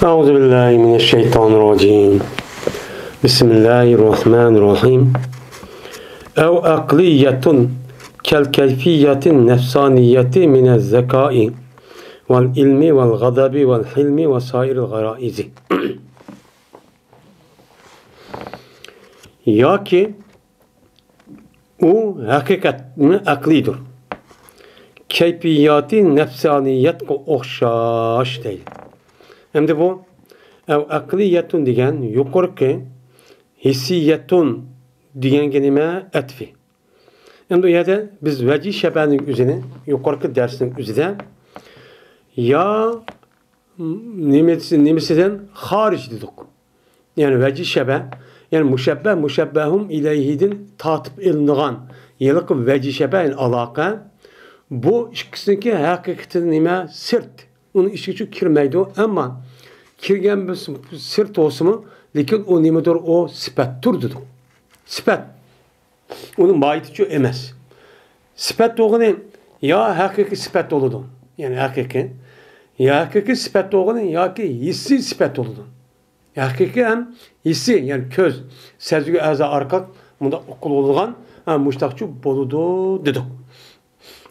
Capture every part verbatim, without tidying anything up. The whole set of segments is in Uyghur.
أعوذ بالله من الشيطان الرجيم. بسم الله الرحمن الرحيم. أو عقلية كالكيفية النفسانية من الذكاء والعلم والغضب والحلم وسائر الغرائز. ياكى ئۇ ھەقىقەتمۇ ئەقلىيدۇر. كەيپىياتى نەپسانىيەتقە ئوخشاش دەيدۇ. ئەمدى بۇ ئەۋ ئەقلىيەتۇن دېگەن يۇقىرىقى ھېسسىيەتۇن دېگەنگە نېمە ئەتىپى؟ ئەمدى ئۇ يەردە بىز ۋەجى شەبەنىڭ ئۆزىنى يۇقىرىقى دەرسنىڭ ئۆزىدە يا نېمىسى، نېمىسىدىن خارىج دېدۇق. يەنى ۋەجى شەبە، يەنى مۇشەببە، مۇشەببەھۇم ئىلەيھىدىن تارتىپ ئېلىنغان ھېلىقى ۋەجى شەبە، يەنى ئالاقە. بۇ ئىككىسىنىڭكى ھەقىقىتى نېمە؟ سىرت. ئۇنىڭ ئىچىگە چۈ كىرمەيدۇ. ئەمما كىرگەن بىر سىرت بولسىمۇ، لېكىن ئۇ نېمىدۇر؟ ئۇ سۈپەتتۇر دېدۇق. سۈپەت. ئۇنىڭ ماھىيىتىچۇ ئەمەس. سۈپەت بولغىنى يا ھەقىقىي سۈپەت بولىدۇ، يەنى ھەقىقىي، يا ھەقىقىي سۈپەت بولغىنى ياكى ھېسسىي سۈپەت بولىدۇ. ھەقىقىي ھەم ھېسسىي، يەنى كۆز، سەزگۈ ئەزا ئارقىلىق مۇنداق ئۇققىلى بولىدىغان، ھە، مۇشتاقچۇ بولىدۇ دېدۇق.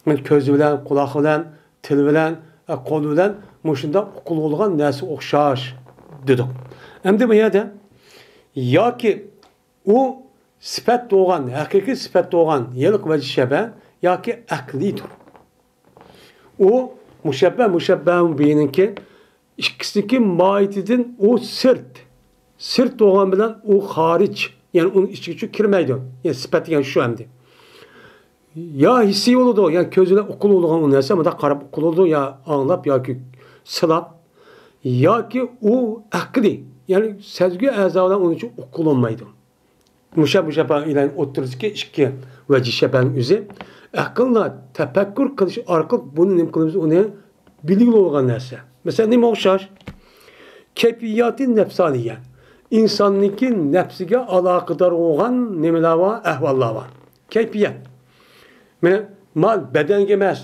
يەنى كۆز بىلەن، قۇلاق بىلەن، تىل بىلەن، ھە، قول بىلەن مۇشۇنداق ئۇققىلى بولىدىغان نەرسە ئوخشاش دېدۇق. ئەمدى بۇ يەردە ياكى ئۇ سۈپەت بولغان، ھەقىقىي سۈپەت بولغان ھېلىقى ۋەجى شەبە ياكى ئەقلىيدۇر. ئۇ مۇشەببە، مۇشەببەھۇ بىھىنىڭكى ئىككىسىنىڭكى ماھىيىتىدىن ئۇ سىرت. سىرت بولغان بىلەن ئۇ خارىج. يەنى ئۇنىڭ ئىچىگىچۇ كىرمەيدۇ. يەنى سۈپەت دېگەن شۇ ئەمدى. يا ھېسسىي بولىدۇ، يا كۆز بىلەن ئۇققىلى بولىدىغان ئۇ نەرسە، مۇنداق قاراپ ئۇققىلى بولىدۇ، يا ئاڭلاپ ياكى سىلاپ. ياكى ئۇ ئەقلىي، يەنى سەزگۈ ئەزا بىلەن ئۇنىڭچۇ ئۇققىلى بولمايدۇ. مۇشەببە، مۇشەببەھۇ ئىلەيھىنىڭ ئوتتۇرىسىدىكى ئىككى ۋەجى شەبەنىڭ ئۆزى ئەقىللا تەپەككۇر قىلىش ئارقىلىق بۇنى نېمە قىلىمىز؟ ئۇنى بىلگىلى بولغان نەرسە. مەسىلەن، نېمە ئوخشاش؟ كەيپىياتى نەپسانىيە. ئىنساننىڭكى نەپسىگە ئالاقىدار بولغان نېمىلەر بار؟ ئەھۋاللار بار. كەيپىيات. مانا، مال بەدەنگە ئەمەس.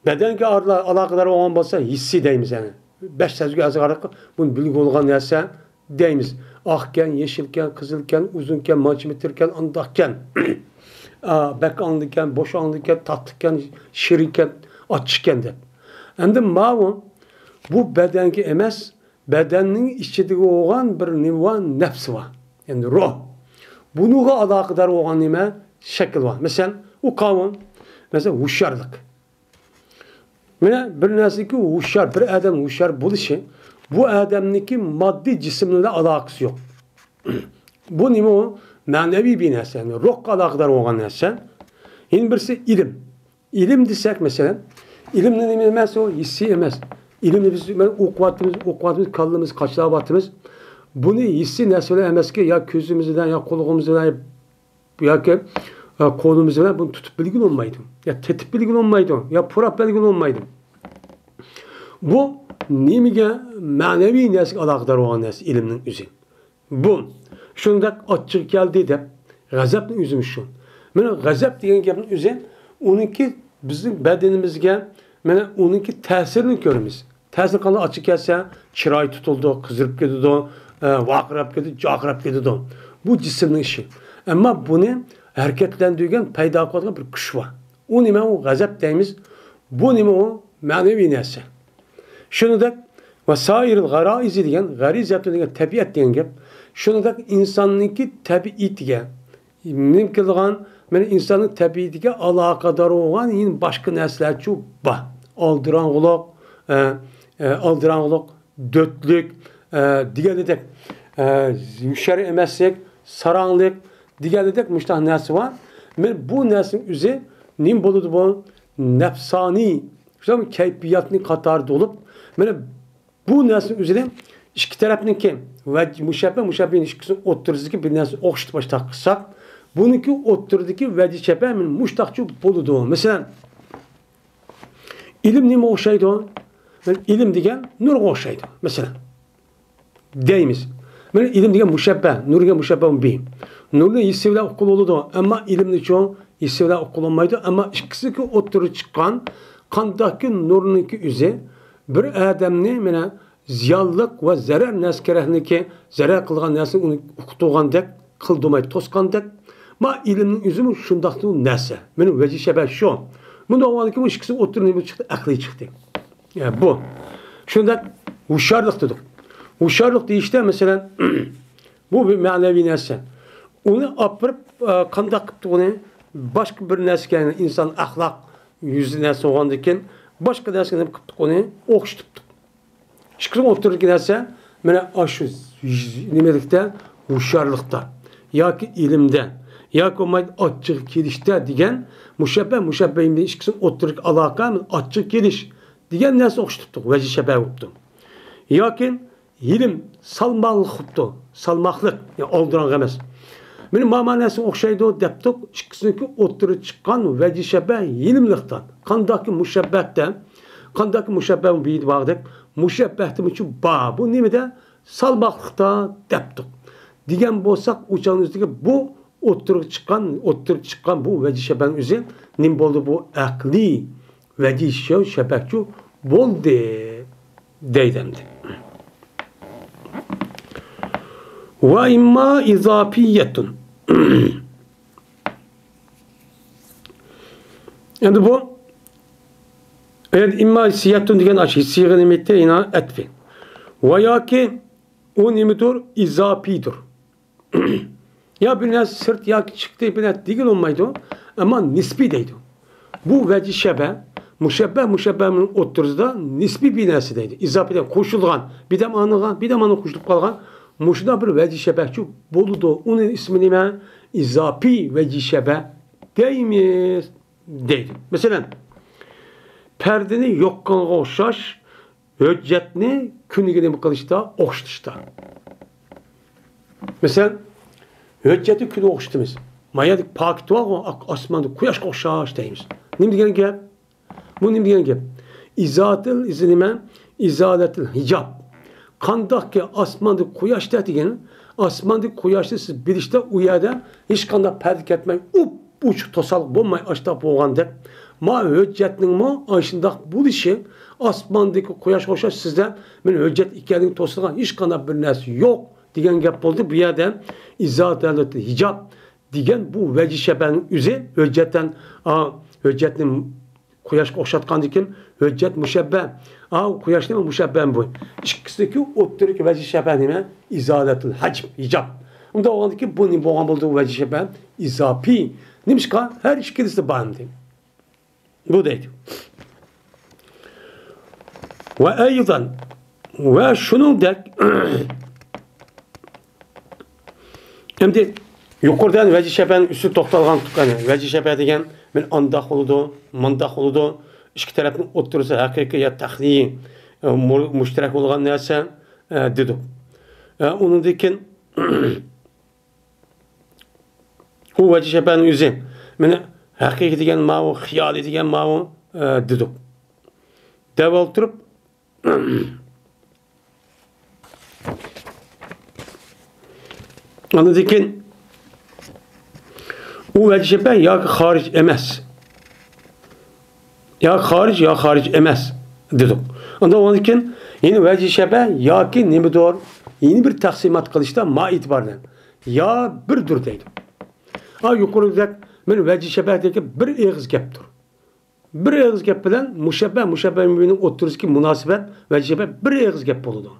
بەدەنگە ئارىلا-، ئالاقىدار بولغان بولسا، ھېسسىي دەيمىز، يەنى. بەش سەزگۈ ئەزا ئارقىلىق بۇنى بىلگىلى بولغان نەرسە دەيمىز. ئاقكەن، يېشىلكەن، قىزىلكەن، ئۇزۇنكەن، مانچە مېتىركەن، ئانداقكەن. ئا، بەك ئاڭلىقكەن، بوش ئاڭلىقكەن، تاتلىقكەن، شېرىنكەن، ئاچچىقكەن دەپ. ئەمدى ماۋۇ، بۇ بەدەنگە ئەمەس، بەدەننىڭ ئىچىدىكى بولغان بىر نېمە بار؟ نەپس بار. يەنى روھ. بۇنىڭغا ئالاقىدار بولغان نېمە؟ شەكىل بار. مەسىلەن، ئۇ قاۋۇن. مەسىلەن، ھوشيارلىق. مانا بىر نەرسىگە ھوشيار، بىر ئادەم ھوشيار بولۇشى، بۇ ئادەمنىڭكى ماددىي جىسىم بىلەن ئالاقىسى يوق. بۇ نېمە ئۇ؟ مەنىۋى بىر نەرسە، يەنى روھقا ئالاقىدار بولغان نەرسە. يەنە بىرسى ئىلىم. ئىلىم دېسەك، مەسىلەن، ئىلىمنى نېمە ئەمەس ئۇ؟ ھېسسىي ئەمەس. ئىلىمنى بىز مانا ئوقۇۋاتىمىز، ئوقۇۋاتىمىز، كاللىمىز قاچىلاۋاتىمىز. بۇنى ھېسسىي نەرسە بىلەن ئەمەسكى، يا كۆزىمىز بىلەن، يا قولىمىز بىلەن، ياكى، ئە، قولىمىز بىلەن بۇنى تۇتۇپ بىلگىلى بولمايدۇ. يا تېتىپ بىلگىلى بولمايدۇ. يا پۇراپ بىلگىلى بولمايدۇ. بۇ نېمىگە؟ مەنىۋى نەرسىگە ئالاقىدار بولغان نەرسە ئىلىمنىڭ ئۆزى. بۇ، شۇنداق ئاچچىقى كەلدى دەپ، غەزەپنىڭ ئۆزىمۇ شۇ. مانا غەزەپ دېگەن گەپنىڭ ئۆزى، ئۇنىڭكى بىزنىڭ بەدىنىمىزگە، مانا ئۇنىڭكى تەسىرىنى كۆرىمىز. تەسىر قانداق؟ ئاچچىق كەلسە، چىراي تۇتۇلىدۇ، قىزىرىپ كېتىدۇ، ئە، ۋارقىراپ كېتىدۇ، جارقىراپ كېتىدۇ. بۇ جىسىمنىڭ ئىشى. ئەمما بۇنى ھەرىكەتلەندۈرگەن، پەيدا قىلىدىغان بىر كۈچ بار. ئۇ نېمە؟ ئۇ غەزەپ دەيمىز. بۇ نېمە؟ ئۇ مەنىۋى نەرسە. شۇنىڭدەك، ۋە سائىرىل غەرائىزى دېگەن، غەرىزەتۇ دېگەن تەبىئەت دېگەن گەپ. شۇنىڭدەك ئىنساننىڭكى تەبىئىتىگە، نېمە كېلىدىغان، مانا ئىنساننىڭ تەبىئىتىگە ئالاقىدار بولغان يەنە باشقا نەرسىلەرچۇ بار. ئالدىراڭغۇلۇق، ئە، ئە، ئالدىراڭغۇلۇق، دۆتلۈك، ئە، دېگەنىدەك، ئە، ھوشيار ئەمەسلىك، ساراڭلىق دېگەنىدەك مۇشۇنداق نەرسە بار. مانا بۇ نەرسىنىڭ ئۆزى نېمە بولىدۇ بۇ؟ نەپسانىي، شۇ كەيپىياتنىڭ قاتارىدا بولۇپ، مانا بۇ نەرسىنىڭ ئۆزىنى ئىككى تەرەپنىڭكى ۋە مۇشەببە، مۇشەببىنىڭ ئىككىسىنىڭ ئوتتۇرىسىدىكى بىر نەرسىنى ئوخشىتىپ باشلاپ قىلساق، بۇنىڭكى ئوتتۇرىدىكى ۋەجى شەبە مۇشتاقچۇ بولىدۇ. مەسىلەن، ئىلىم نېمىگە ئوخشايدۇ؟ ئىلىم دېگەن نۇرغا ئوخشايدۇ، مەسىلەن، دەيمىز. مانا ئىلىم دېگەن مۇشەببە، نۇر دېگەن مۇشەببە بى. نۇرنى ھېسسىي بىلەن ئۇققىلى بولىدۇ، ئەمما ئىلىمنىچۇ ھېسسىي بىلەن ئۇققىلى بولمايدۇ. ئەمما ئىككىسىنىڭكى ئوتتۇرىغا چىققان قانداقكى نۇرنىڭكى ئۆزى بىر ئادەمنى مانا زىيانلىق ۋە زەرەر نەرسە كېرەكلىكى، زەرەر قىلغان نەرسىنى ئۇنى ئۇقتۇرغاندەك، قىلدۇرماي توسقاندەك. ما ئىلىمنىڭ ئۆزىمۇ شۇنداقلا نەرسە. مېنىڭ ۋەجىھە شەبەھ شۇ. مۇنداق بولغاندىكىن بۇ ئىككىسى ئوتتۇرىنى بۇ چىقتى، ئەقلىي چىقتى. يا، بۇ. شۇنداق ھوشيارلىق دېدۇق. ھوشيارلىق دېيىشتە، مەسىلەن، بۇ بىر مەنىۋى نەرسە. ئۇنى ئاپىرىپ، ئە، قانداق قىپتۇق ئۇنى؟ باشقا بىر نەرسىگە، يەنى ئىنسان ئەخلاق يۈزى نەرسە بولغاندىكىن، باشقا نەرسىگە نېمە قىپتۇق ئۇنى؟ ئوخشىتىپتۇق. ئىككىسىنىڭ ئوتتۇرىدىكى نەرسە، مانا ئاشۇ نېمىلىكتە، ھوشيارلىقتا ياكى ئىلىمدە ياكى بولمايدۇ ئاچچىقى كېلىشتە دېگەن مۇشەببە، مۇشەببە ئىككىسىنىڭ ئوتتۇرىدىكى ئالاقە ئاچچىقى كېلىش دېگەن نەرسە ئوخشىتىپتۇ، ۋەجىھ شەبەھ بوپتۇ. ياكى ھېلىم سالماقلىق قىپتۇ، سالماقلىق، يا ئالدىراڭغۇ ئەمەس. مانا ما نەرسىگە ئوخشايدۇ دەپتۇق، ئىككىسىنىڭكى ئوتتۇرىغا چىققان ۋەجىھ شەبەھ ھېلىملىقتا. قانداقكى مۇشەببەھتە، قانداقكى مۇشەببەھ بىدە باردەك، مۇشەببەھتىمۇچۇ بار. بۇ نېمىدە؟ سالماقلىقتا دەپتۇق. دېگەن بولساق، ئۇ چاغنىڭ ئۆزىدىكى بۇ ئوتتۇرىغا چىققان، ئوتتۇرىغا چىققان بۇ ۋەجىھ شەبەھنىڭ ئۆزى نېمە بولدى؟ بۇ ئەقلىي ۋەجىھ شەبەھچۇ بولدى دەيدۇ ئەمدى. ۋە ئىمما ئىزاپىيەتۇن. ئەمدى بۇ، ئەمدى ئىمما ھىسسىيەتۇن دېگەن ئاشۇ ھىسسىيغا نېمە ئېيتتى؟ يەنە ئەتپى. ۋە ياكى ئۇ نېمىدۇر؟ ئىزاپىيدۇر. يا بىر نەرسە سىرت ياكى چىقتى، بىر نەرسە دېگىلى بولمايدۇ. ئەمما نىسپىي دەيدۇ. بۇ ۋەجىھ شەبەھ، مۇشەببەھ، مۇشەببەھنىڭ ئوتتۇرىسىدا نىسپىي بىر نەرسە دەيدۇ. ئىزاپىي دەيدۇ، قوشۇلغان. بىردەم ئانىغا، بىردەم ئانىغا قوشۇلۇپ قالغان. مۇشۇنداق بىر ۋەجىھ شەبەھچۇ بولىدۇ. ئۇنىڭ ئىسمى نېمە؟ ئىزاپىي ۋەجىھ شەبەھ دەيمىز، دەيدۇ. مەسىلەن، پەردىنى يوققانغا ئوخشاش ھۆججەتنى كۈنگە نېمە قىلىشتا، ئوخشىتىشتا. مەسىلەن، ھۆججەتنى كۈنگە ئوخشىتىمىز. ما يەردە پاكىت بارغۇ، ئا-، ئاسماندا قۇياشقا ئوخشاش دەيمىز. نېمە دېگەن گەپ؟ بۇ نېمە دېگەن گەپ؟ ئىزالەتىل، ئىزا نېمە؟ ئىزالەتىل ھىجاب. قانداقكى ئاسماندا قۇياشتا دېگەن، ئاسماندا قۇياشنى سىز بىلىشتە ئۇ يەردە ھېچقانداق پەردە كەتمەي، ئۇپ ئوچۇق توسالغۇ بولماي ئاشتاق بولغاندەك، ما ھۆججەتنىڭمۇ ئاشۇنداق بولۇشى، ئاسماندىكى قۇياشقا ئوخشاش سىزدە مېنىڭ ھۆججەت ئىكەنلىكىنى توسىدىغان ھېچقانداق بىر نەرسە يوق دېگەن گەپ بولدى. بۇ يەردە ئىزالەتىل ھىجاب دېگەن بۇ ۋەجىھ شەبەھنىڭ ئۆزى ھۆججەتتىن، ئا، ھۆججەتنى قۇياشقا ئوخشاتقاندىكىن ھۆججەت مۇشەببەھ. ئا، قۇياشنى مۇشەببەھ بۇ. ئىككىسىدىكى ئوتتۇرىدىكى ۋەجىھ شەبەھ نېمە؟ ئىزالەتىل ھەجىب، ھىجاب. ئۇنداق بولغاندىكىن بۇ نېمە بولغان بولدى؟ ۋەجىھ شەبەھ ئىزاپىي. نېمىشقا؟ ھەر ئىككىلىسىدە بار ئەمدى. بۇ دەيدۇ. ۋە ئەيزەن، ۋە شۇنىڭدەك، ئەمدى يۇقىرىدا ۋەجىھ شەبەھنىڭ ئۈستىدە توختالغان تۇغقان. ۋەجىھ شەبەھ دېگەن مەن ئانداق بولىدۇ، مانداق بولىدۇ. ئىككى تەرەپنىڭ ئوتتۇرىسى ھەقىقىي يا تەخلىيى، ئە، مۇ-، مۇشتەرەك بولغان نەرسە، ئە، دېدۇق. ئە، ئۇنىڭدىن كېيىن ئۇ ۋەجىھ شەبەھنىڭ ئۆزى. مانا ھەقىقىي دېگەن ماۋۇ، خىيالىي دېگەن ماۋۇ، ئە، دېدۇق. دەۋالدۇرۇپ، ئاندىن كېيىن ئۇ ۋەجىھ شەبەھ ياكى خارىج ئەمەس. يا خارىج، يا خارىج ئەمەس دېدۇق. ئاندىن ئۇنىڭدىن كېيىن يەنە ۋەجىھ شەبەھ ياكى نېمىدۇر، يەنە بىر تەقسىمات قىلىشتا ما ئېتىبار بىلەن يا بىردۇر دەيدۇ. ئا، يۇقىرىدەك مانا ۋەجىھ شەبەھتىكى بىر ئېغىز گەپتۇر. بىر ئېغىز گەپ بىلەن مۇشەببەھ، مۇشەببەھ بىلەن ئوتتۇرىسىدىكى مۇناسىۋەت، ۋەجىھ شەبەھ بىر ئېغىز گەپ بولىدۇ.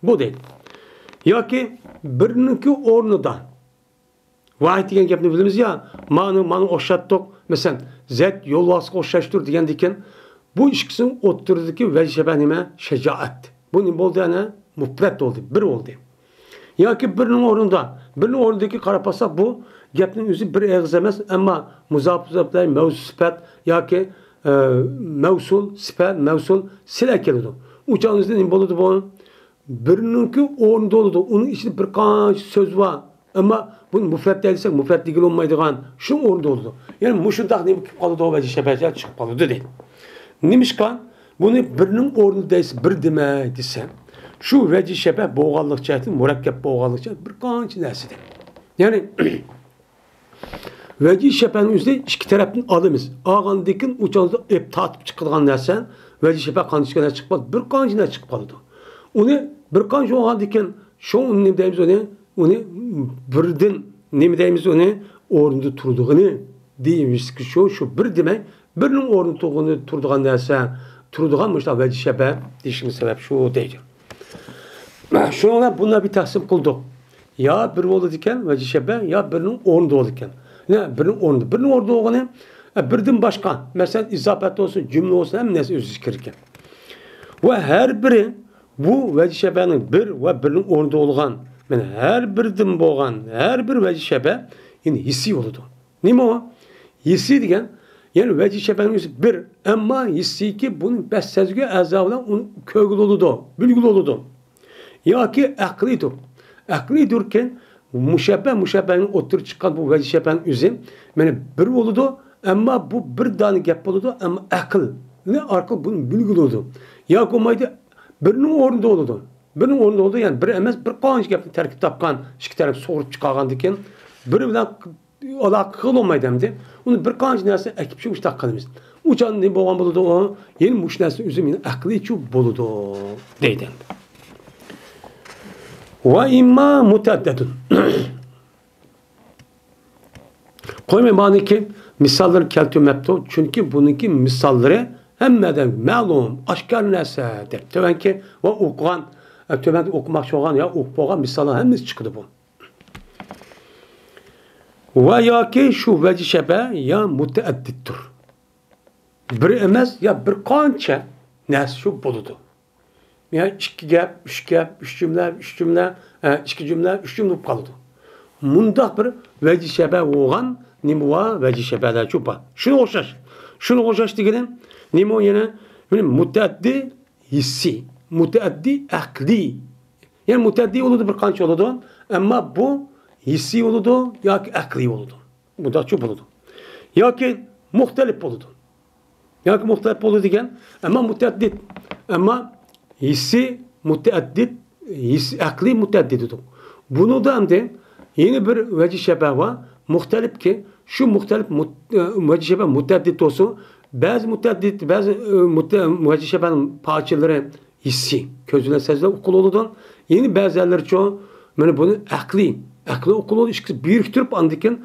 بۇ دەيدۇ. ياكى بىرنىڭكى ئورنىدا ۋاھىد دېگەن گەپنى بىلىمىز يا، مانا، مانا ئوخشاتتۇق. مەسىلەن، زەيد يولۋاسقا ئوخشاشتۇر دېگەندىكىن، بۇ ئىككىسىنىڭ ئوتتۇرىدىكى ۋەجىھ شەبەھ نېمە؟ شاجائەت. بۇ نېمە بولدى؟ يەنە مۇپرەت بولدى، بىر بولدى. ياكى بىرنىڭ ئورنىدا، بىرنىڭ ئورنىدىكى قاراپ باقساق، بۇ گەپنىڭ ئۆزى بىر ئېغىز ئەمەس، ئەمما مۇزاپ، مۇزاپ بىلەن مەۋزۇ سۈپەت ياكى، ئە، مەۋسۇل سۈپەت، مەۋسۇل سىلە كېلىدۇ. ئۇ چاغنىڭ ئۆزىدە نېمە بولىدۇ بۇ؟ بىرنىڭكى ئورنىدا بولىدۇ. ئۇنىڭ ئىچىدە بىر قانچە سۆز بار. ئەمما بۇنى مۇپرەت دەي دېسەك، مۇپرەت دېگىلى بولمايدىغان شۇ ئورنىدا بولىدۇ. يەنى مۇشۇنداق نېمە كېلىپ قالىدۇ، ۋەجىھ شەبەھچە چىقىپ قالىدۇ دەيدۇ. نېمىشقا؟ بۇنى بىرنىڭ ئورنىدا دەيسىز، بىر دېمەي دېسە، شۇ ۋەجىھ شەبەھ بولغانلىق جەھەتتىن، مۇرەككەپ بولغانلىق جەھەتتىن بىر قانچە نەرسىدىن. يەنى، ۋەجىھ شەبەھنىڭ ئۆزىنى ئىككى تەرەپتىن ئالىمىز. ئالغاندىن كېيىن ئۇ چاغدا ئېپ تارتىپ چىقىدىغان نەرسە، ۋەجىھ شەبەھ قانچە نەرسە چىقىپ قالىدۇ؟ بىر قانچە نەرسە چىقىپ قالىدۇ. ئۇنى بىر قانچە بولغاندىكىن، شۇ ئۇنى نېمە دەيمىز ئۇنى؟ ئۇنى بىردىن نېمە دەيمىز ئۇنى؟ ئورنىدا تۇرىدىغىنى دېيىشكە شۇ، شۇ بىر دېمەي، بىرنىڭ ئورنىدا تۇرغىنى، تۇرىدىغان نەرسە، تۇرىدىغان مۇشۇنداق ۋەجى شەبە دېيىشىمىز سەۋەب شۇ دەيدۇ. شۇنىڭ بىلەن بۇنى بىر تەقسىم قىلدۇق. يا بىر بولىدىكەن ۋەجى شەبە، يا بىرنىڭ ئورنىدا بولىدىكەن. يا بىرنىڭ ئورنىدا، بىرنىڭ ئورنىدا بولغىنى، ئە، بىردىن باشقا، مەسىلەن، ئىزاپەت بولسۇن، جۈملە بولسۇن، ھەممە نەرسە ئۆز ئىچىگە كىرىدىكەن. ۋە ھەر بىرى بۇ ۋەجى شەبەنىڭ بىر ۋە بىرنىڭ ئورنىدا بولغان، مانا ھەر بىردىن بولغان ھەر بىر ۋەجى شەبە، يەنى ھېسسىي بولىدۇ. نېمە ئۇ؟ ھېسسىي دېگەن، يەنى ۋەجى شەبەنىڭ ئۆزى بىر، ئەمما ھېسسىيكى بۇنى بەش سەزگۈ ئەزا بىلەن ئۇنى كۆرگىلى بولىدۇ، بىلگىلى بولىدۇ. ياكى ئەقلىيدۇر. ئەقلىيدۇركەن، مۇشەببە، مۇشەببەنىڭ ئوتتۇرىغا چىققان بۇ ۋەجى شەبەنىڭ ئۆزى، مانا بىر بولىدۇ، ئەمما بۇ بىر دانە گەپ بولىدۇ، ئەمما ئەقىل ئارقىلىق بۇنى بىلگىلى بولىدۇ. ياكى بولمايدۇ، بىرنىڭ ئورنىدا بولىدۇ. بىرنىڭ ئورنىدا بولىدۇ، يەنى بىر ئەمەس، بىر قانچە گەپنى تەركىب تاپقان، ئىككى تەرەپ سۇغۇرۇپ چىقارغاندىكىن، بىرى بىلەن ئالاقە قىلغىلى بولمايدۇ ئەمدى. ئۇنى بىر قانچە نەرسىنى ئەكىپ شۇ مۇشۇنداق قىلىمىز. ئۇ چاغدا نېمە بولغان بولىدۇ ئۇ؟ يەنە مۇشۇ نەرسە ئۆزى مېنىڭ ئەقلىيچۇ بولىدۇ، دەيدۇ ئەمدى. ۋە ئىمما مۇتەئەددىدۇن. قويماي مانىكى مىساللىرى كەلتۈرمەپتۇ، چۈنكى بۇنىڭكى مىساللىرى ھەممىدىن مەلۇم، ئاشكارا نەرسە دەپ. تۆۋەنكى ۋە ئوقۇغان، تۆۋەندە ئوقۇماقچى بولغان يا ئوقۇپ بولغان مىساللار ھەممىسى چىقىدۇ بۇ. ۋە ياكى شۇ ۋەجى شەبە يا مۇتەئەددىدتۇر. بىر ئەمەس يا بىر قانچە نەرسە شۇ بولىدۇ. يا ئىككى گەپ، ئۈچ گەپ، ئۈچ جۈملە، ئۈچ جۈملە، ئە، ئىككى جۈملە، ئۈچ جۈملە بولۇپ قالىدۇ. مۇنداق بىر ۋەجى شەبە بولغان نېمە بار؟ ۋەجى شەبەلەرچۇ بار. شۇنىڭغا ئوخشاش. شۇنىڭغا ئوخشاش دېگىنىم نېمە ئۇ يەنە؟ مانا مۇتەئەددى ھېسسىي، مۇتەئەددى ئەقلىي. يەنى مۇتەئەددىي بولىدۇ، بىر قانچە بولىدۇ. ئەمما بۇ ھېسسىي بولىدۇ ياكى ئەقلىي بولىدۇ. مۇنداقچۇ بولىدۇ. ياكى مۇختەلىپ بولىدۇ. ياكى مۇختەلىپ بولىدۇ دېگەن، ئەمما مۇتەئەددىد. ئەمما ھېسسىي مۇتەئەددىد، ھېس-، ئەقلىي مۇتەئەددىد دېدۇق. بۇنىڭدا ئەمدى يەنە بىر ۋەجى شەبە بار. مۇختەلىپكى، شۇ مۇختەلىپ مۇت-، ۋەجى شەبە مۇتەئەددىد بولسۇن. بەزى مۇتەئەددىد، بەزى، ئە، مۇتە-، ۋەجى شەبەنىڭ پارچىلىرى ھېسسىي، كۆز بىلەن سەزگۈدەك ئۇققىلى بولىدۇ. يەنە بەزىلەرچۇ، مانا بۇنى ئەقلىي، ئەقلىي ئۇققىلى بولىدۇ، ئىككىسى بىرىكتۈرۈپ، ئاندىن كېيىن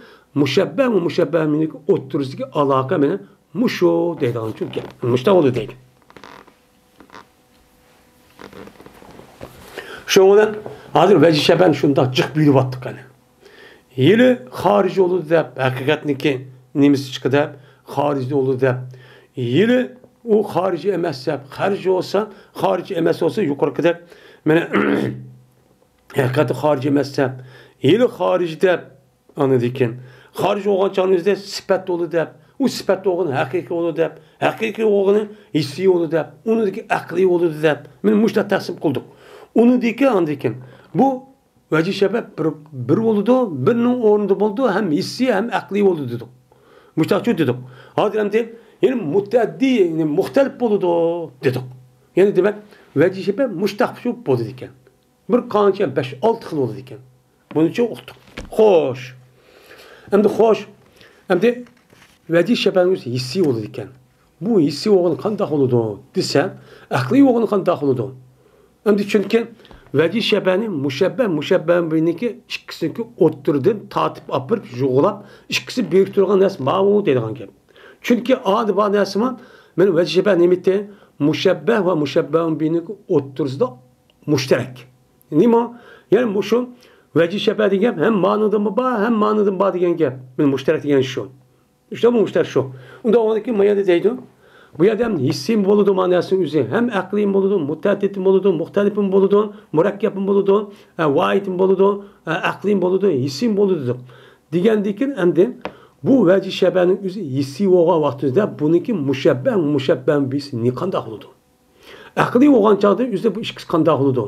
مۇشەببە ۋە مۇشەببە مىنھنىڭ ئوتتۇرىسىدىكى ئالاقە مانا مۇشۇ دەيدىغان گەپ. مۇشۇنداق بولىدۇ دەيدۇ. شۇنىڭ بىلەن ھازىر ۋەجى شەبەنى شۇنداق جىق بۆلۈۋاتتۇق قېنى. ھېلى خارىجىي بولىدۇ دەپ، ھەقىقەتنىڭكى نېمىسى چىقتى دەپ، خارىجىي بولىدۇ دەپ. ھېلى ئۇ خارىجىي ئەمەس دەپ، خارىجىي بولسا، خارىجىي ئەمەس بولسا، يۇقىرىقىدەك، مانا، ھەقىقەتەن خارىجىي ئەمەس دەپ، ھېلى خارىجىي دەپ، ئاندىن كېيىن خارىجىي بولغان چاغنىڭ ئۆزىدە سۈپەت بولىدۇ دەپ، ئۇ سۈپەت بولغىنى ھەقىقىي بولىدۇ دەپ، ھەقىقىي بولغىنى ھېسسىي بولىدۇ دەپ، ئۇنىڭدىكى ئەقلىي بولىدۇ دەپ، مانا مۇشۇنداق تەقسىم قىلدۇق. ئۇنىڭدىكى ئاندىن كېيىن بۇ ۋەجى شەبە بىر، بىر بولىدۇ، بىرنىڭ ئورنىدا بولىدۇ، ھەم ھېسسىي، ھەم ئەقلىي بولىدۇ دېدۇق. مۇشۇنداقچۇ دېدۇق. ھازىر ئەمدى يەنە مۇتەئەددىي، يەنى مۇختەلىپ بولىدۇ دېدۇق. يەنى دېمەك، ۋەجى شەبە مۇشۇنداقچۇ بولىدىكەن. بىر قانچە، بەش، ئالتە خىل بولىدىكەن. بۇنىچۇ ئۇقتۇق. خوش. ئەمدى خوش. ئەمدى ۋەجى شەبەنىڭ ئۆزى ھېسسىي بولىدىكەن. بۇ ھېسسىي بولغىنى قانداق بولىدۇ دېسە، ئەقلىي بولغىنى قانداق بولىدۇ؟ ئەمدى چۈنكى ۋەجى شەبەنى مۇشەببە، مۇشەببە بىنىڭكى ئىككىسىنىڭكى ئوتتۇرىدىن تارتىپ ئاپىرىپ يۇغلاپ، ئىككىسى بىرىكتۈرگەن نەرسە ماۋۇ دەيدىغان گەپ. چۈنكى ئادا بار نەرسىمۇ، مانا ۋەجى شەبە نېمىتى؟ مۇشەببە ۋە مۇشەببە بىنىڭكى ئوتتۇرىسىدا مۇشتەرەك. نېمە؟ يەنى مۇشۇ ۋەجى شەبە دېگەن گەپ ھەم مانىدىنمۇ بار، ھەم مانىدىن بار دېگەن گەپ. مانا مۇشتەرەك دېگەن شۇ. شۇ مۇشتەرەك شۇ. ئۇنداق بولغاندىكىن ما يەردە دەيدۇ. بۇ يەردە ھەم ھېسسىيمۇ بولىدۇ، مانا نەرسىنىڭ ئۆزى. ھەم ئەقلىيمۇ بولىدۇ، مۇتەئەددىدمۇ بولىدۇ، مۇختەلىپمۇ بولىدۇ، مۇرەككەپمۇ بولىدۇ، ئە، ۋاھىدمۇ بولىدۇ، ئە، ئەقلىيمۇ بولىدۇ، ھېسسىيمۇ بولىدۇ دېدۇق. دېگەندىكىن ئەمدى بۇ ۋەجى شەبەنىڭ ئۆزى ھېسسىي بولغان ۋاقتىمىزدا بۇنىڭكى مۇشەببە، مۇشەببە بىسى قانداق بولىدۇ؟ ئەقلىي بولغان چاغدا ئۆزى بۇ ئىككىسى قانداق بولىدۇ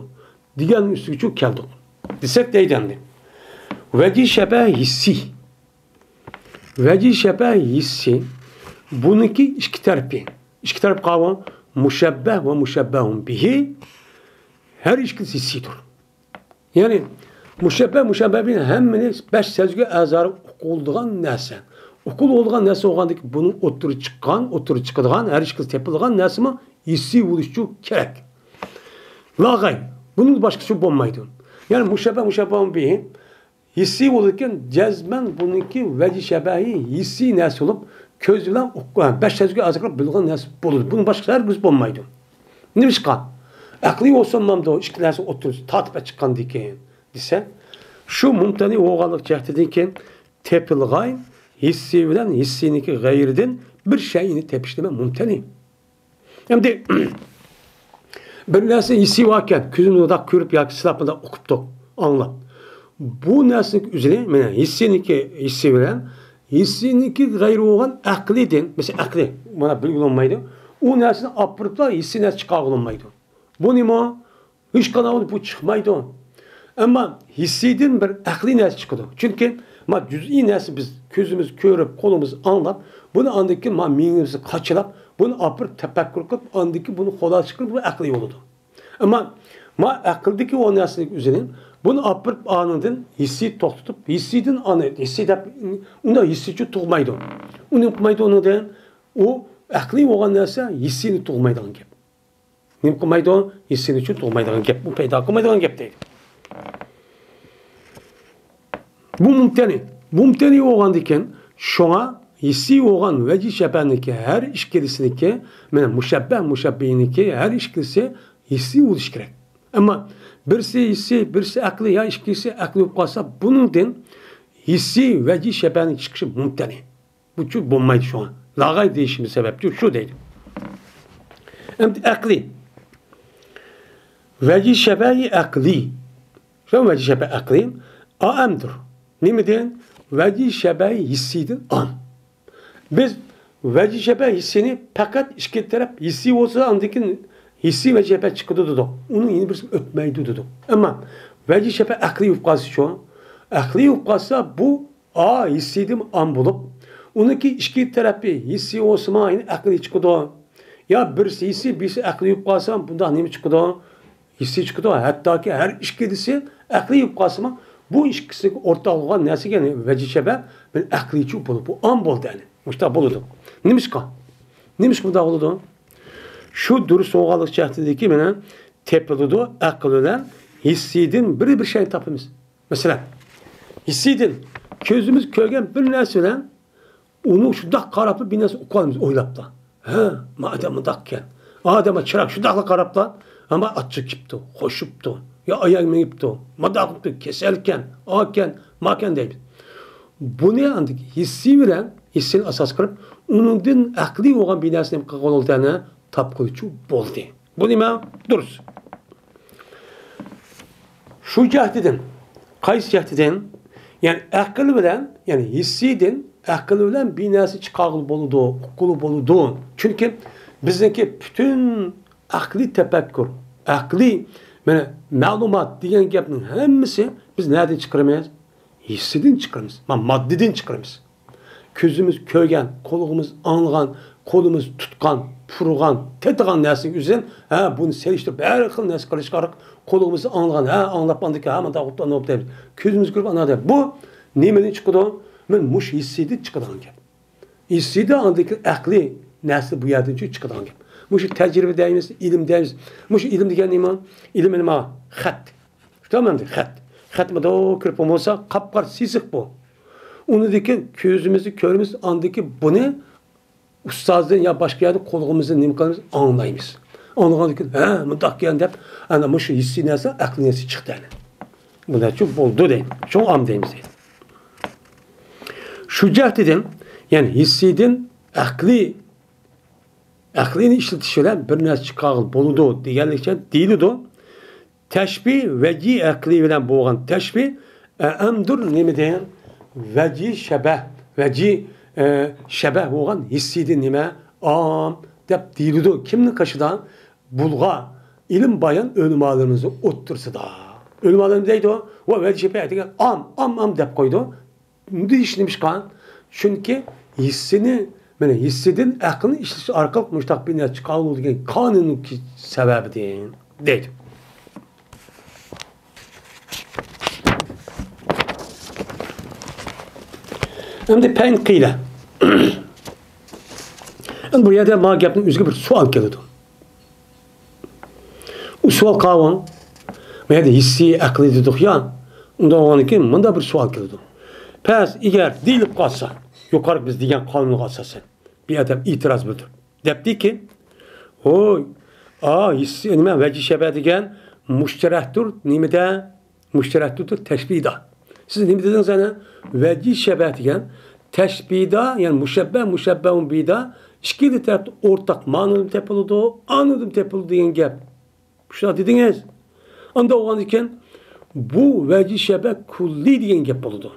دېگەننىڭ ئۈستىگىچۇ كەلدۇق. دېسەك دەيدۇ ئەمدى. ۋەجى شەبە ھېسسىي. ۋەجى شەبە ھېسسىي. بۇنىڭكى ئىككى تەرىپى. ئىككى تەرەپ قاۋۇ. مۇشەببە ۋە مۇشەببەھۇن بىھى. ھەر ئىككىسى ھېسسىيدۇر. يەنى مۇشەببە، مۇشەببە بىلەن ھەممىنى بەش سەزگۈ ئەزالىق ئۇقۇلىدىغان نەرسە. ئۇقۇل بولىدىغان نەرسە بولغاندىكىن بۇنىڭ ئوتتۇرىغا چىققان، ئوتتۇرىغا چىقىدىغان، ھەر ئىككىسى تېپىلىدىغان نەرسىمۇ ھېسسىي بولۇشىچۇ كېرەك. لاغەي، بۇنىڭ باشقىسى بولمايدۇ. يەنى مۇشەببە، مۇشەببە بىھى ھېسسىي بولىدىكەن، جەزمەن بۇنىڭكى ۋەجھى شەبەھى ھېسسىي نەرسە بولۇپ، كۆز بىلەن ئۇق-، بەش تەرەپكە ئازراق بىلىدىغان نەرسە بولىدۇ. بۇنىڭ باشقىسى ھەرگىز بولمايدۇ. نېمىشقا؟ ئەقلىي بولسا بولمامدۇ، ئىككى نەرسە ئوتتۇرىسى تارتىپ چىققاندىكىن دېسە، شۇ مۇمتەنى بولغانلىق جەھىتىدىن كېيىن تېپىلغاي ھېسسىي بىلەن ھېسسىينىڭكى غەيرىدىن بىر شەيئىنى تېپىش نېمە مۇمتەنى. ئەمدى بىر نەرسە ھېسسىي باركەن، كۆزىمىز مۇنداق كۆرۈپ ياكى سىلاپ مۇنداق ئۇقۇپتۇق، ئاڭلاپ. بۇ نەرسىنىڭ ئۆزىنى، مانا، ھېسسىينىڭكى، ھېسسىي بىلەن ھېسسىينىڭكى غەيرى بولغان ئەقلىيدىن، مەسىلەن، ئەقلىي، مانا، بىلگىلى بولمايدۇ. ئۇ نەرسىنى ئاپىرىپلا ھېسسىي نەرسە چىقارغىلى بولمايدۇ. بۇ نېمە؟ ھېچقانداق بۇ چىقمايدۇ. ئەمما ھېسسىيدىن بىر ئەقلىي نەرسە چىقىدۇ. چۈنكى ما جۈزئىي نەرسە بىز كۆزىمىز كۆرۈپ، قولىمىز ئاڭلاپ، بۇنى ئاندىن كېيىن ما مېڭىمىزگە قاچىلاپ، بۇنى ئاپىرىپ تەپەككۇر قىلىپ، ئاندىن كېيىن بۇنى خۇلاسە چىقىرىپ، بۇ ئەقلىي بولىدۇ. ئەمما ما ئەقىلدىكى ئۇ نەرسىنىڭ ئۆزىنى، بۇنى ئاپىرىپ ئانىڭدىن ھېسسىي توختىتىپ، ھېسسىيدىن ئانى، ھېسسىي دەپ، ئۇنداق ھېسسىيچۇ تۇغمايدۇ. ئۇنى قىلمايدۇ ئۇنىڭدىن. ئۇ ئەقلىي بولغان نەرسە ھېسسىينى تۇغمايدىغان گەپ. نېمە قىلمايدۇ؟ ھېسسىينى چۈشۈن تۇغمايدىغان گەپ، بۇ پەيدا قىلمايدىغان گەپ دەيدۇ. بۇ مۇمتەنى. بۇ مۇمتەنى بولغاندىكىن، شۇڭا ھېسسىي بولغان ۋەجھى شەبەھنىڭكى ھەر ئىككىلىسىنىڭكى، مانا مۇشەببەھ، مۇشەببىھنىڭكى ھەر ئىككىلىسى ھېسسىي بولۇشى كېرەك. ئەمما بىرسى ھېسسىي، بىرسى ئەقلىي يا ئىككىلىسى ئەقلىي بولۇپ قالسا، بۇنىڭدىن ھېسسىي ۋەجھى شەبەھنىڭ چىقىشى مۇمتەنى. بۇچۇ بولمايدۇ شۇڭا. لاغاي دېيىشىمىز سەۋەبچۇ شۇ دەيدۇ. ئەمدى ئەقلىي. ۋەجھى شەبەھى ئەقلىي. شۇ ۋەجھى شەبەھ ئەقلىي. ئائەمدۇر. نېمىدىن؟ ۋەجھى شەبەھى ھېسسىيدىن ئام. بىز ۋەجھى شەبەھ ھېسسىينى پەقەت ئىككى تەرەپ ھېسسىي بولسا، ئاندىن كېيىن ھېسسىي ۋەجھى شەبەھ چىقىدۇ دېدۇق. ئۇنىڭ يەنە بىرسى ئۆتمەيدۇ دېدۇق. ئەمما ۋەجھى شەبەھ ئەقلىي بولۇپ قالسىچۇ؟ ئەقلىي بولۇپ قالسا، بۇ ئا ھېسسىيدىن ئام بولۇپ، ئۇنىڭكى ئىككى تەرەپى ھېسسىي بولسىمۇ، يەنە ئەقلىي چىقىدۇ. يا بىرسى ھېسسىي، بىرسى ئەقلىي بولۇپ قالسا، بۇنداق نېمە چىقىدۇ؟ ھېسسىي چىقىدۇ. ھەتتاكى ھەر ئىككىلىسى ئەقلىي بولۇپ قالسىمۇ، بۇ ئىككىسىگە ئورتاق بولغان نەرسىگە، يەنى ۋەجھى شەبەھ بىر ئەقلىيچۇ بولۇپ، بۇ ئام بولدى، يەنى مۇشۇنداق بولىدۇ. نېمىشقا؟ نېمىشقا بۇنداق بولىدۇ؟ شۇ دۇرۇس بولغانلىق جەھىتىدىكى مانا تېپىلىدۇ، ئەقىل بىلەن ھېسسىيدىن بىر، بىر شەينى تاپىمىز. مەسىلەن، ھېسسىيدىن كۆزىمىز كۆرگەن بىر نەرسە بىلەن ئۇنى شۇنداق قاراپلا بىر نەرسە ئۇقۇۋالىمىز ئويلاپلا. ھە، ما ئادەم مۇنداقكەن. ئادەم چىراغ شۇنداقلا قاراپلا، ھە، ما ئاچچىق كېپتۇ، خوشۇپتۇ، يا ئاياغ مېڭىپتۇ، مۇنداق قىپتۇ، كېسەلكەن، ئاكەن، ماكەن دەيمىز. بۇنى ئاندىن ھېسسىي بىلەن، ھېسسىينى ئاساس قىلىپ، ئۇنىڭدىن ئەقلىي بولغان بىر نەرسىنى نېمە قىلغىلى بولدى، تاپقىلىچۇ بولدى. بۇ نېمە؟ دۇرۇس. شۇ جەھەتتىن، قايسى جەھەتتىن؟ يەنى ئەقىل بىلەن، يەنى ھېسسىيدىن ئەقىل بىلەن بىر نەرسە چىقارغىلى بولىدۇ، ئۇققىلى بولىدۇ. چۈنكى بىزنىڭكى پۈتۈن ئەقلىي تەپەككۇر، ئەقلىي، مانا، مەلۇمات دېگەن گەپنىڭ ھەممىسى بىز نەدىن چىقىرىمىز؟ ھېسسىدىن چىقىرىمىز، ما-، ماددىدىن چىقىرىمىز. كۆزىمىز كۆرگەن، قۇلىقىمىز ئاڭلىغان، قولىمىز تۇتقان، پۇرىغان، تېتىغان نەرسىنىڭ ئۆزىدىن، ھە، بۇنى سېلىشتۇرۇپ، ھەر خىل نەرسە قىلىشقا ئارقا قۇلىقىمىز ئاڭلىغان، ھە، ئاڭلاپ ئاندىكى، ھە، مانداق بوپتۇ، ئانداق بوپتۇ دەيمىز. كۆزىمىز كۆرۈپ، ئانداق دەيمىز. بۇ نېمىدىن چىقىدۇ؟ مانا مۇشۇ ھېسسىيدىن چىقىدىغان گەپ. ھېسسىيدە ئاندىن كېيىن ئەقلىي نەرسە بۇ يەردىن چىقىدىغان گەپ. مۇشۇ تەجرىبە دەيمىز، ئىلىم دەيمىز. مۇشۇ ئىلىم دېگەن نېمە؟ ئىلىم نېمە؟ خەت. شۇنداقمۇ ئەمدى؟ خەت. خەت مۇنداق كۆرۈپ بولمىسا، قاپقارا سېسىق بۇ. ئۇنىڭدىن كېيىن كۆزىمىزنى كۆرىمىز، ئاندىن كېيىن بۇنى ئۇستازدىن يا باشقا يەردىن قۇلىقىمىزدىن نېمە قىلىمىز؟ ئاڭلايمىز. ئاڭلىغاندىن كېيىن، ھە، مۇنداقكەن دەپ، ئەنە مۇشۇ ھېسسىي نەرسە، ئەقلىي نەرسە چىقتى ئەنە. بۇنداقچۇ بولدى دەيمىز. چوڭ ئام دەيمىز. شۇ جەھەتتىن، يەنى ھېسسىيدىن ئەقلىي، ئەقلىينى ئىشلىتىش بىلەن بىر نەرسە چىقارغىلى بولىدۇ دېگەنلىكچە دېيىلىدۇ. تەشبىھ ۋەجھى ئەقلىي بىلەن بولغان تەشبىھ ئەئەمدۇر نېمىدىن؟ ۋەجھى شەبەھ، ۋەجھى، ئە، شەبەھ بولغان ھېسسىيدىن نېمە؟ ئام دەپ دېيىلىدۇ. كىمنىڭ قېشىدا؟ بۇلغار، ئىلىم بايان ئۆلىمالىرىمىزنىڭ ئوتتۇرىسىدا. ئۆلىمالىرىمىز دەيدۇ، ۋە ۋەجھى شەبەھ دېگەن ئام، ئام، ئام دەپ قويىدۇ. دېيىش نېمىشقا؟ چۈنكى ھېسسىنى، مانا، ھېسسىدىن ئەقىلنى ئىشلىتىش ئارقىلىق مۇشۇنداق بىر نەرسە چىقارغىلى دېگەن قانۇننىڭ سەۋەبىدىن دەيدۇ. ئەمدى پەئىن قىيلە. ئەمدى بۇ يەردە مانا گەپنىڭ ئۆزىگە بىر سوئال كېلىدۇ. ئۇ سوئال قاۋان، مەيلى ھېسسىي، ئەقلىي دېدۇق يا. ئۇنداق بولغاندىن كېيىن مۇنداق بىر سوئال كېلىدۇ. پەرز، ئەگەر دېيىلىپ قالسا، يۇقىرىقى بىز دېگەن قانۇنغا ئاساسەن، بىر ئادەم ئېتىراز بىلدۈرۈپ، دەپتىكى، ھوي، ئا، ھېسسىي، نېمە، ۋەجھى شەبە دېگەن مۇشتەرەكتۇر، نېمىدە؟ مۇشتەرەكتۇر تەشبىھدا. سىز نېمە دېدىڭىز ئەنە؟ ۋەجھى شەبە دېگەن تەشبىھدا، يەنى مۇشەببە، مۇشەببەھۇن بىھدا ئىككىلا تەرەپتە ئورتاق مەنىدىن تېپىلىدۇ، ئانىدىن تېپىلىدۇ دېگەن گەپ. شۇنداق دېدىڭىز. ئانداق بولغاندىكىن، بۇ ۋەجھى شەبە كۇللىي دېگەن گەپ بولىدۇ.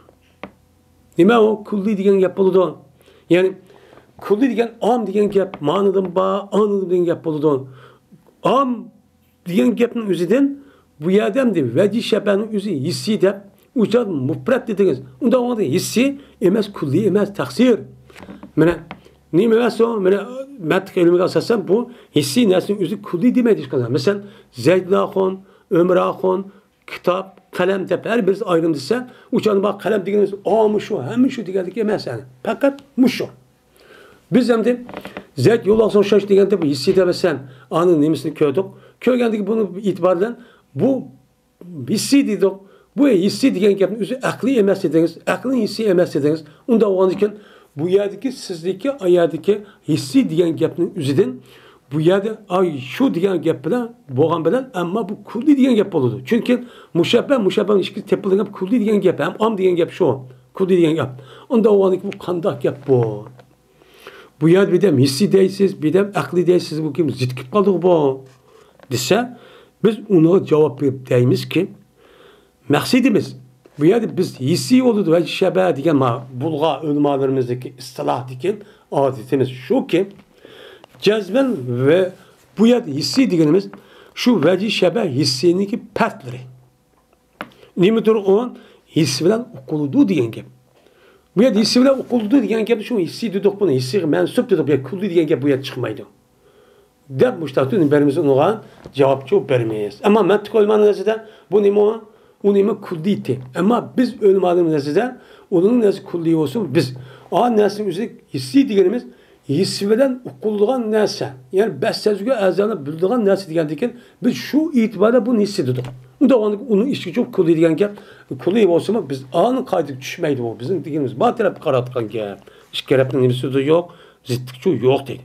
نېمە ئۇ؟ كۇللىي دېگەن گەپ بولىدۇ. يەنى، كۇللىي دېگەن ئام دېگەن گەپ، مەنىدىن بار، ئانىدىن دېگەن گەپ بولىدۇ. ئام دېگەن گەپنىڭ ئۆزىدىن بۇ يەردە ئەمدى ۋەجھى شەبەنىڭ ئۆزى ھېسسىي دەپ، ئۇ چاغدا مۇپرەت دېدىڭىز. ئۇنداق بولغاندا ھېسسىي ئەمەس، كۇللىي ئەمەس، تەقسىر. مانا، نېمە ئەمەس ئۇ؟ مانا، مەنتىق ئىلمىگە ئاساسەن بۇ ھېسسىي نەرسىنىڭ ئۆزى كۇللىي دېمەيدۇ ھېچقاچان. مەسىلەن، زەيدۇن ئاخۇن، ئۆمەر ئاخۇن، كىتاب، قەلەم دەپ ھەر بىرسى ئايرىم دېسە، ئۇ چاغدا بار قەلەم دېگىنىمىز، ئا، مۇشۇ، ھەممە شۇ دېگەنلىك ئەمەس، يەنى پەقەت مۇشۇ. بىز ئەمدى زەيد يولۋاسنى ئوخشاش دېگەندە بۇ ھېسسىي دەپ ئەسەن ئانىڭ نېمىسىنى كۆردۇق. كۆرگەندىكى بۇنىڭ ئېتىبارى بىلەن بۇ ھېسسىي دېدۇق. بۇ ھېسسىي دېگەن گەپنىڭ ئۆزى ئەقلىي ئەمەس دېدىڭىز، ئەقلىي ھېسسىي ئەمەس دېدىڭىز. ئۇنداق بولغاندىكىن بۇ يەردىكى سىزدىكى، ئايەردىكى ھېسسىي دېگەن گەپنىڭ ئۆزىدىن بۇ يەردە ئاي شۇ دېگەن گەپ بىلەن بولغان بىلەن، ئەمما بۇ كۇللىي دېگەن گەپ بولىدۇ. چۈنكى مۇشەببە، مۇشەببەنىڭ ئىككىسى تېپىلغان گەپ كۇللىي دېگەن گەپ ھەم ئام دېگەن گەپ شۇ. كۇللىي دېگەن گەپ. ئۇنداق بولغاندىكىن بۇ قانداق گەپ بۇ؟ بۇ يەردە بىردەم ھېسسىي دەيسىز، بىردەم ئەقلىي دەيسىز، بۇ كىم زىت كېلىپ قالدىغۇ بۇ؟ دېسە، بىز ئۇنىڭغا جاۋاب بېرىپ دەيمىزكى، مەقسىتىمىز، بۇ يەردە بىز ھېسسىي بولىدۇ، ۋەجھى شەبە دېگەن ما-، بولغان ئۆلىمالىرىمىزدىكى ئىستىلاھتىكى ئادىتىمىز شۇكى، جەزمەن ۋە بۇ يەردە ھېسسىي دېگىنىمىز شۇ ۋەجھى شەبە ھېسسىينىڭكى پەرقلىرى. نېمىدۇر ئۇ؟ ھېس بىلەن ئۇقۇلىدۇ دېگەن گەپ. بۇ يەردە ھېس بىلەن ئۇقۇلىدۇ دېگەن گەپ، شۇ ھېسسىي دېدۇق بۇنى، ھېسسىيغا مەنسۇپ دېدۇق، بۇ يەردە كۇللىي دېگەن گەپ بۇ يەردە چىقمايدۇ. دەپ مۇشۇنداق بىرىمىز ئۇنىڭغا جاۋابچۇ بېرىمىز. ئەمما مەنتىق ئۆلىمانىڭ نەزىرىدە بۇ نېمە؟ ئۇ نېمە؟ كۇللىيتى. ئەمما بىز ئۆلىمانىڭ نەزىرىدە ئۇنىڭ نەرسە كۇللىي بولسا بىز ئا نەرسىنىڭ ئۆزى ھېسسىي دېگىنىمىز ھېس بىلەن ئۇقۇلىدىغان نەرسە، يەنى بەش سەزگۈ ئەزالار بىلىدىغان نەرسە دېگەندىكىن، بىز شۇ ئېتىباردا بۇنى ھېسسىي دېدۇق. ئۇنداق بولغاندا ئۇنىڭ ئىچىگىچۇ كۇللىي دېگەن گەپ، كۇللىي بولسىمۇ بىز ئانىڭ قائىدىگە چۈشمەيدۇ بۇ. بىزنىڭ دېگىنىمىز بار تەرەپكە قاراۋاتقان گەپ. ئىككى تەرەپنىڭ نېمىسىدۇ يوق، زىتلىقچۇ يوق دەيدۇ.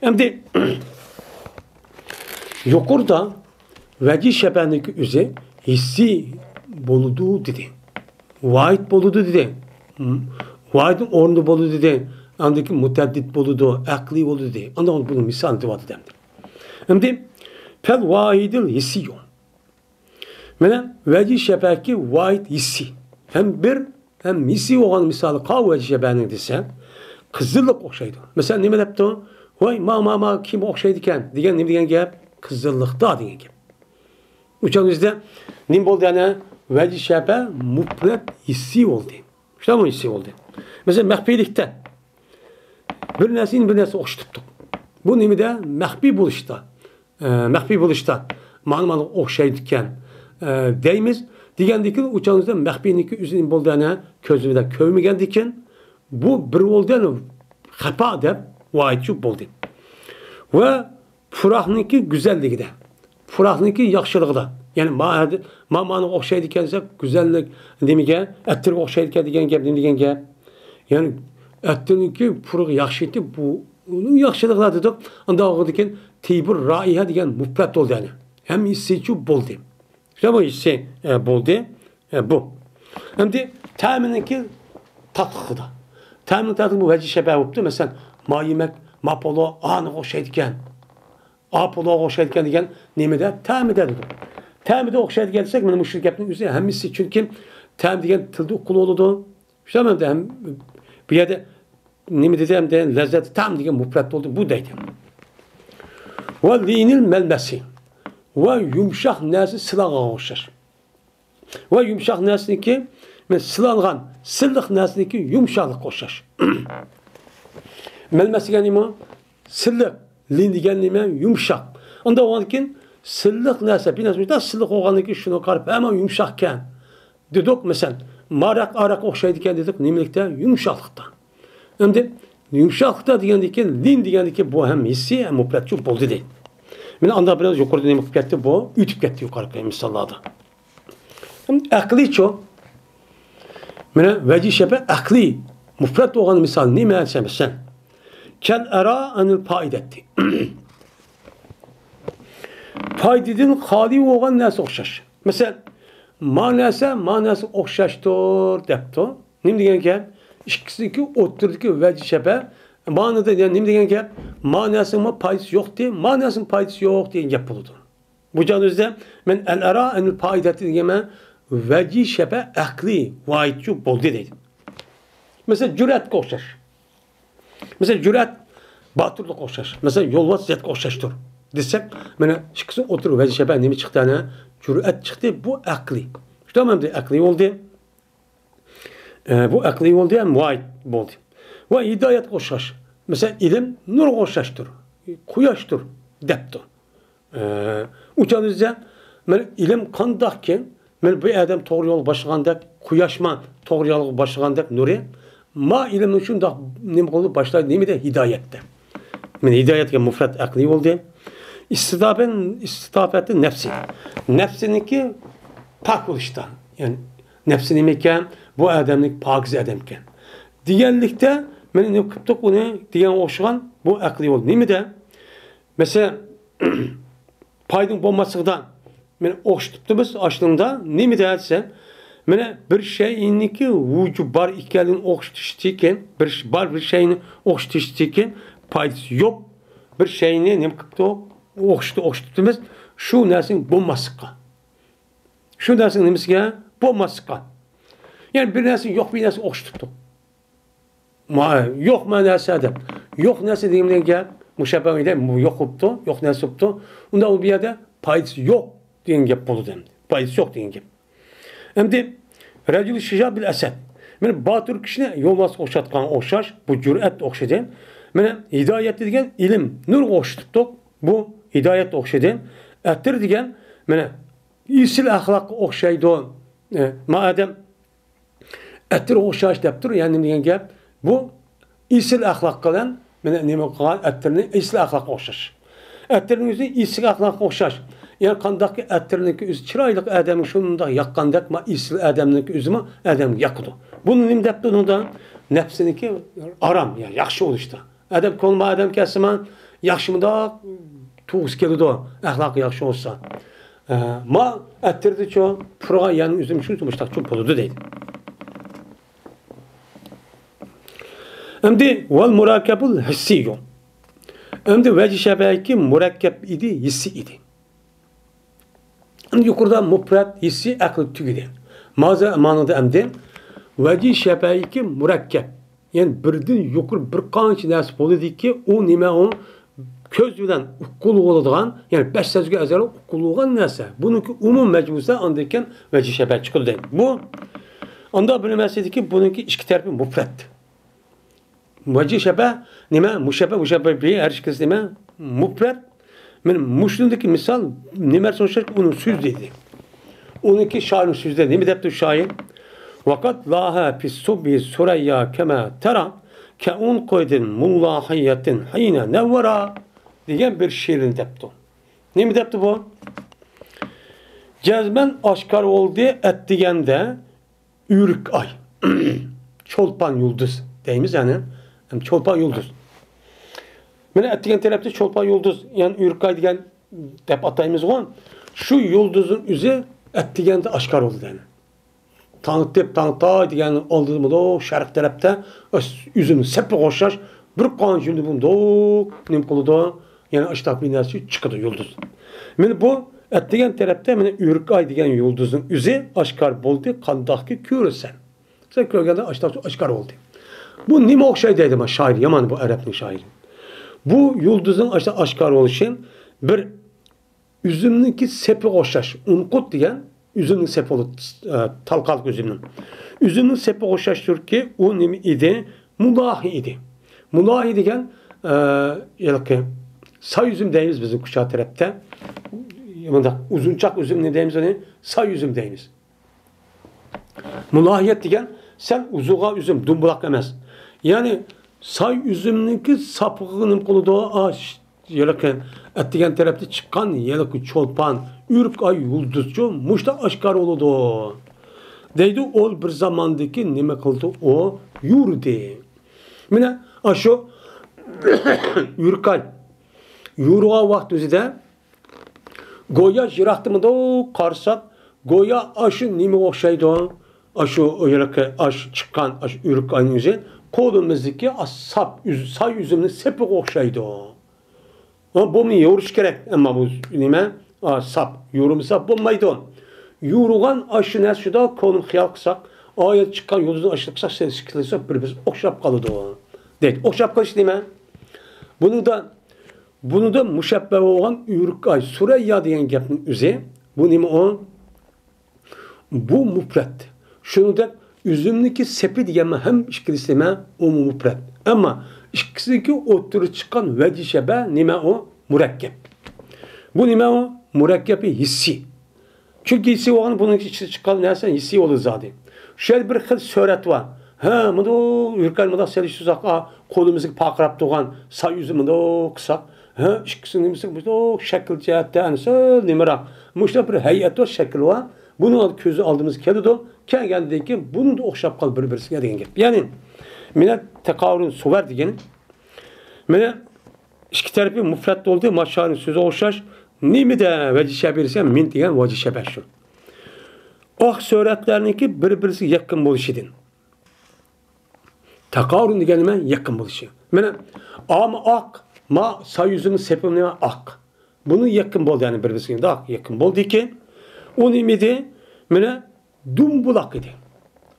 ئەمدى يۇقىرىدا ۋەجھى شەبەنىڭكى ئۆزى ھېسسىي بولىدۇ دېدى. ۋاھىد بولىدۇ دېدى. م-، ۋاھىدنىڭ ئورنىدا بولىدۇ دېدى. ئاندىن كېيىن مۇتەئەددىت بولىدۇ، ئەقلىي بولىدۇ دېدى. ئاندىن بۇنىڭ مىسالىنى دەۋاتىدۇ ئەمدى. ئەمدى، فەل ۋاھىدىل ھېسسىيۇ. مانا، ۋەجھى شەبەكى ۋاھىد ھېسسىي. ھەم بىر، ھەم ھېسسىي بولغان مىسالى قاۋۇ ۋەجھى شەبەنىڭ دېسە، قىزىللىق ئوخشايدۇ. مەسىلەن، نېمە دەپتۇ؟ ۋاي، ما، ما، ما كىم ئوخشايدىكەن دېگەن نېمە دېگەن گەپ؟ قىزىللىقتا دېگەن گەپ. ئۇ چاغدا بىزدە نېمە بولدى يەنە؟ ۋەجھى شەبە مۇپرەت ھېسسىي بولدى. شۇنداقمۇ ھېسسىي بولدى؟ مەسىلەن، مەخپىيلىكتە بىر نەرسىنى بىر نەرسە ئوخشىتىپتۇق. بۇ نېمىدە؟ مەخپىي بولۇشتا. ئە، مەخپىي بولۇشتا. مانا، مانا ئوخشايدىكەن، ئە، دەيمىز. دېگەندىكىن ئۇ چاغدا مەخپىينىڭكى ئۆزى نېمە بولدى؟ يەنە كۆزىمىزدە كۆرمىگەندىكىن بۇ بىر بولدى، يەنە خەپا دەپ ۋاھىدچۇ بولدى. ۋە پۇراقنىڭكى گۈزەللىكىدە، پۇراقنىڭكى ياخشىلىقىدا. يەنى ما-، ما-، مانا ئوخشايدىكەن دېسەك، گۈزەللىك نېمىگە؟ ئەتىرگە ئوخشايدىكەن دېگەن گەپ نېمە دېگەن گەپ؟ يەنى ئەتىرنىڭكى پۇرىقى ياخشى ئىدى، بۇ ئۇنىڭ ياخشىلىقىدا دېدۇق. ئانداق بولغاندىكىن تىيبۇر رائىھە دېگەن مۇپرەت بولدى يەنى. ھەم ھېسسىيچۇ بولدى. شۇنداقمۇ ھېسسىي، ئە، بولدى. ئە، بۇ. ئەمدى تەمىنىڭكى تاتلىقىدا. تەمىنىڭ تاتلىقى بۇ ۋەجھى شەبە بوپتۇ. مەسىلەن، ما يېمەك، ما پولۇ، ئانىغا ئوخشايدىكەن. ئا پولۇغا ئوخشايدىكەن دېگەن نېمىدە؟ تەمىدە دېدۇق. تەمىدە ئوخشايدىكەن دېسەك، مانا مۇشۇ گەپنىڭ ئۆزى ھەممىسى. چۈنكى تەم دېگەن تىلدا ئۇقۇل بولىدۇ. شۇنداقمۇ ھەم بۇ يەردە نېمە دېدى ئەمدى؟ لەززەت تەم دېگەن مۇپرەت بولدى، بۇ دەيدۇ. ۋە لىينىل مەلمەسى. ۋە يۇمشاق نەرسە سىلانغانغا ئوخشاش. ۋە يۇمشاق نەرسىنىڭكى، مەن سىلانغان سىلىق نەرسىنىڭكى يۇمشاقلىققا ئوخشاش. مەلمەس دېگەن نېمە؟ سىلىق، لىن دېگەن نېمە؟ يۇمشاق. ئۇنداق بولغاندىكىن سىلىق نەرسە، بىر نەرسە مۇشۇنداق سىلىق بولغاندىكىن شۇنىڭغا قاراپ ھەممە يۇمشاقكەن دېدۇق. مەسىلەن، ماراق ئاراققا ئوخشايدىكەن دېدۇق. نېمىلىكتە؟ يۇمشاقلىقتا. ئەمدى يۇمشاقلىقتا دېگەندىكىن، لىن دېگەندىكىن بۇ ھەم ھېسسىي، ھەم مۇپرەتچۇ بولدى دەيدۇ. مانا ئاندا بىراز يۇقىرىدا نېمە قىلىپ كەتتى؟ بۇ ئۆتۈپ كەتتى يۇقىرىقى مىساللاردا. ئەقلىيچۇ؟ مانا ۋەجى شەبە ئەقلىي، مۇپرەت بولغان مىسال نېمە دېسە، مەسىلەن، كەل ئەرا ئەنىل پائىدەتتى. پايدىدىن خالىي بولغان نەرسە ئوخشاش. مەسىلەن، ما نەرسە، ما نەرسە ئوخشاشتۇر دەپتۇ. نېمە دېگەن گەپ؟ ئىككىسىنىڭكى ئوتتۇرىدىكى ۋەجى شەبە. مانىدا نېمە دېگەن گەپ؟ ما نەرسىنىڭمۇ پايدىسى يوقتى، ما نەرسىنىڭ پايدىسى يوق دېگەن گەپ بولىدۇ. بۇ جايدا ئۆزىدە مەن ئەل ئەرا ئەنىل پائىدەتتى دېگەنمەن، ۋەجى شەبە ئەقلىي ۋاھىدچۇ بولدى دەيدۇ. مەسىلەن، جۈرئەتكە ئوخشاش. مەسىلەن، جۈرئەت باتۇرلۇققا ئوخشاش. مەسىلەن، يولۋاس زەتكە ئوخشاشتۇر دېسەك، مانا ئىككىسى ئوتتۇرا ۋەجى شەبە نېمە چىقتى ئەنە؟ جۈرئەت چىقتى، بۇ ئەقلىي. شۇنداقمۇ ئەمدى ئەقلىي بولدى. ئە، بۇ ئەقلىي بولدى ھەم ۋاھىد بولدى. ۋە ھىدايەتكە ئوخشاش. مەسىلەن، ئىلىم نۇرغا ئوخشاشتۇر، قۇياشتۇر دەپتۇ. ئە، ئۇ چاغدا بىزدە، مانا ئىلىم قانداقكەن؟ مانا بۇ ئادەم توغرا يولغا باشلىغاندەك، قۇياشما توغرا يولغا باشلىغاندەك نۇرى. ما ئىلىمنىڭ شۇنداق نېمە قىلىدۇ؟ باشلايدۇ. نېمىدە؟ ھىدايەتتە. مانا ھىدايەت دېگەن مۇپرەت ئەقلىي بولدى. ئىستىتابەن-، ئىستىتابەتى نەپسى. نەپسىنىڭكى پاك بولۇشتا، يەنى نەپسى نېمە ئىكەن؟ بۇ ئادەمنىڭ پاكىز ئادەم ئىكەن. دېگەنلىكتە، مانا نېمە قىپتۇق ئۇنى دېگەنگە ئوخشىغان بۇ ئەقلىي بولدى. نېمىدە؟ مەسىلەن، پايدىنىڭ بولماسلىقىدا، مانا ئوخشىتىپتىمىز ئاشۇنىڭدا. نېمىدە دېسە، مانا بىر شەيئىنىڭكى ۋۇجۇ بار ئىكەنلىكىنى ئوخشىتىشتىكى، بىر ش-، بار بىر شەيئىنى ئوخشىتىشتىكى پايدىسى يوق. بىر شەيئىنى نېمە قىپتۇ؟ ئوخشىتىپ، ئوخشىتىپتىمىز. شۇ نەرسىنىڭ بولماسلىققا. شۇ نەرسىنىڭ نېمىسىگە؟ بولماسلىققا. يەنى بىر نەرسە يوق، بىر نەرسە ئوخشىتىپتۇ. ما-، يوق ما نەرسە دەپ. يوق نەرسە دېگەن گەپ، مۇشەببەگە يوق بوپتۇ، يوق نەرسە بوپتۇ. ئۇندا ئۇ بۇ يەردە پايدىسى يوق دېگەن گەپ بولىدۇ ئەمدى. پايدىسى يوق دېگەن گەپ. ئەمدى رەجۇل شىجا بىل ئەسەد. مانا باتۇر كىشىنى يولۋاسقا ئوخشاتقانغا ئوخشاش، بۇ جۈرئەت ئوخشىدى. مانا ھىدايەت دېگەن ئىلىم، نۇرغا ئوخشىتىپتۇق. بۇ ھىدايەت ئوخشىدى. ئەتىر دېگەن، مانا ئېسىل ئەخلاققا ئوخشايدۇ. ئە، ما ئادەم ئەتىرگە ئوخشاش دەپ تۇر، يەنى نېمە دېگەن گەپ؟ بۇ ئېسىل ئەخلاق بىلەن، مانا نېمە قىلغان ئەتىرنى ئېسىل ئەخلاققا ئوخشاش. ئەتىرنىڭ ئۆزى ئېسىل ئەخلاققا ئوخشاش. يەنى قانداقكى ئەتىرنىڭكى ئۆزى چىرايلىق ئادەمگە شۇنداق ياققاندەك، ما ئېسىل ئادەمنىڭكى ئۆزىمۇ ئادەمگە ياقىدۇ. بۇنى نېمە دەپتۇ ئۇنىڭدا؟ نەپسىنىڭكى ئارام، يا-، ياخشى بولۇشتا. ئادەم كۆڭلى ئادەم كەلسىمۇ، ياخشى مۇنداق تۇغۇسى كېلىدۇ، ئەخلاقى ياخشى بولسا. ئە، ما ئەتىردىچۇ، پۇرىغان يەرنىڭ ئۆزى شۇ مۇشتاقچۇ بولىدۇ دەيدۇ. ئەمدى ۋەل مۇرەككەبۇل ھىسسىيۇ. ئەمدى ۋەجى شەبەكى مۇرەككەپ ئىدى، ھىسسىي ئىدى. ئەمدى يۇقىرىدا مۇپرەت، ھىسسىي، ئەقىل تۈگىدى. مازە مانىدا ئەمدى ۋەجى شەبەكى مۇرەككەپ. يەنى بىردىن يۇقىرى بىر قانچە نەرسە بولىدۇكى، ئۇ نېمە ئۇ؟ كۆز بىلەن ئۇققۇلغا بولىدىغان، يەنى بەش سەزگۈ ئەزالار ئۇققۇلغان نەرسە. بۇنىڭكى ئومۇم مەجمۇسى ئاندىن كېيىن ۋەجى شەبەھ چىقىدۇ دەيدۇ. بۇ، ئاندا بىر نېمە دېدىكى، بۇنىڭكى ئىككى تەرىپى مۇپرەت. ۋەجى شەبەھ نېمە؟ مۇشەببەھ، مۇشەببەھ بىھ ھەر ئىككىسى نېمە؟ مۇپرەت. مانا مۇشۇندىكى مىسال نېمە ئوخشاش؟ ئۇنىڭ سۆزى دېدى. ئۇنىڭكى شائىرنىڭ سۆزى. نېمە دەپتۇ شائىر؟ ۋەقەد لاھە فىس سۇبھى سۇرەييا كەمە تەرا كەئۇنقۇدىن مۇلاھىيەتىن ھىنە نەۋۋەرا دېگەن بىر شېئىرنى دەپتۇ. نېمە دەپتۇ بۇ؟ جەزمەن ئاشكارا بولدى ئەتىگەندە ئۆرۈك ئاي. چولپان يۇلدۇز دەيمىز يەنى. چولپان يۇلدۇز. مانا ئەتىگەن تەرەپتە چولپان يۇلدۇز، يەنى ئۆرۈك ئاي دېگەن دەپ ئاتايمىزغۇ. شۇ يۇلدۇزنىڭ ئۆزى ئەتىگەندە ئاشكارا بولىدۇ يەنى. تاڭ ئېتىپ، تاڭ ئاتاي دېگەن ئالدىدا بولىدۇ، شەرق تەرەپتە ئۆزىنىڭ سېپىغا ئوخشاش بىر قانچە يۇلدۇز بولىدۇ، نېمە قىلىدۇ؟ يەنى ئاشتاق بىر نەرسە چىقىدۇ يۇلدۇز. مانا بۇ ئەتىگەن تەرەپتە مانا ئۆرۈك ئاي دېگەن يۇلدۇزنىڭ ئۆزى ئاشكارا بولدى، قانداقكى كۆرىسەن. سەن كۆرگەندە ئاشتاق ئاشكارا بولدى. بۇ نېمە ئوخشايدۇ دەيدۇ مانا شائىر، يامان بۇ ئەرەبنىڭ شائىرى. بۇ يۇلدۇزنىڭ ئاشتا ئاشكارا بولۇشى بىر ئۈزۈمنىڭكى سېپىغا ئوخشاش. ئۇنقۇت دېگەن ئۈزۈمنىڭ سېپى بولىدۇ، ئە، تالقانلىق ئۈزۈمنىڭ. ئۈزۈمنىڭ سېپىغا ئوخشاشتۇركى، ئۇ نېمە ئىدى؟ مۇلاھى ئىدى. مۇلاھى دېگەن، ئە، ھېلىقى ساي ئۈزۈم دەيمىز بىزنىڭ كۇچا تەرەپتە. مۇنداق ئۇزۇنچاق ئۈزۈم نېمە دەيمىز ئۇنى؟ ساي ئۈزۈم دەيمىز. مۇلاھىيەت دېگەن سەل ئۇزۇلغان ئۈزۈم، دۇمبىلاق ئەمەس. يەنى ساي ئۈزۈمنىڭكى ساپىغا نېمە قىلىدۇ؟ ئاش، ھېلىقى ئەتىگەن تەرەپتە چىققان ھېلىقى چولپان، ئۆرۈك ئاي، يۇلدۇزچۇ مۇشتا ئاشكارا بولىدۇ. دەيدۇ، ئۇ بىر زاماندىكى نېمە قىلدى ئۇ؟ يورۇدى. مانا ئاشۇ ئۆرۈك ئاي يورۇغان ۋاقىت ئۆزىدە گويا يىراقتا مۇنداق قارىساق، گويا ئاشۇ نېمىگە ئوخشايدۇ؟ ئاشۇ ھېلىقى ئاشۇ چىققان ئاشۇ ئۆرۈك ئاينىڭ ئۆزى قولىمىزدىكى ئاش ساپ ئۈز-، ساي ئۈزۈمنىڭ سېپىگە ئوخشايدۇ. ھە، بۇمۇ يورۇش كېرەك، ئەمما بۇ نېمە؟ ئا، ساپ. يورۇمىسا بولمايدۇ. يورۇغان ئاشۇ نەرسە شۇنداق كونىم خىيال قىلساق، ئايەت چىققان يۇلدۇزنى ئاشۇ قىلساق، سەن ئىككىلىسى بىر-بىرىگە ئوخشاپ قالىدۇ. دەيدۇ. ئوخشاپ قېلىش نېمە؟ بۇنىڭدا، بۇنىڭدا مۇشەببە بولغان ئۆرۈك ئاي، سۈرەييا دېگەن گەپنىڭ ئۆزى. بۇ نېمە ئۇ؟ بۇ مۇپرەت. شۇنىڭدەك ئۈزۈمنىڭكى سېپى دېگەنمۇ ھەم ئىككىلىسى نېمە؟ ئۇمۇ مۇپرەت. ئەمما ئىككىسىنىڭكى ئوتتۇرىغا چىققان ۋەجى شەبە نېمە ئۇ؟ مۇرەككەپ. بۇ نېمە ئۇ؟ مۇرەككەپى ھېسسىي. چۈنكى ھېسسىي بولغان بۇنىڭ ئىچىدە چىققان نەرسە ھېسسىي بولىدۇ زادى. شۇ يەردە بىر خىل سۈرەت بار. ھە، مۇنداق ئۆرۈك ئاي مۇنداق سېلىش تۇزاق، قولىمىزدىكى پارقىراپ تۇرغان ساي ئۈزۈم مۇنداق قىلساق، ھە، ئىككىسىنىڭ نېمىسى مۇنداق شەكىل جەھەتتە ئەنە سەل نېمىراق. مۇشۇنداق بىر ھەيئەت بار، شەكىل بار. بۇنىڭ كۆز ئالدىمىزغا كېلىدۇ. كەلگەندىن كېيىن بۇنىڭدا ئوخشاپ قال بىر-بىرسىگە دېگەن گەپ. يەنى، مانا تاقاۋۇلۇن سۇۋەر دېگەن. مانا ئىككى تەرىپى مۇپرەت بولدى، ماشائىرنىڭ سۆزىگە ئوخشاش. نېمىدە ۋەجى شەبە دېسە، مىن دېگەن ۋەجى شەبە شۇ. ئاق سۈرەتلەرنىڭكى بىر-بىرسىگە يېقىن بولۇشىدىن. تاقاۋۇلۇن دېگەن نېمە؟ يېقىن بولۇشى. مانا، ئامۇ ئاق، ما ساي ئۈزۈمنىڭ سېپىمۇ نېمە؟ ئاق. بۇنى يېقىن بولدى، يەنى بىر-بىرسىگە يېقىن بولدىكى، ئۇ نېمە ئىدى؟ مانا، دۇمبۇلاق ئىدى.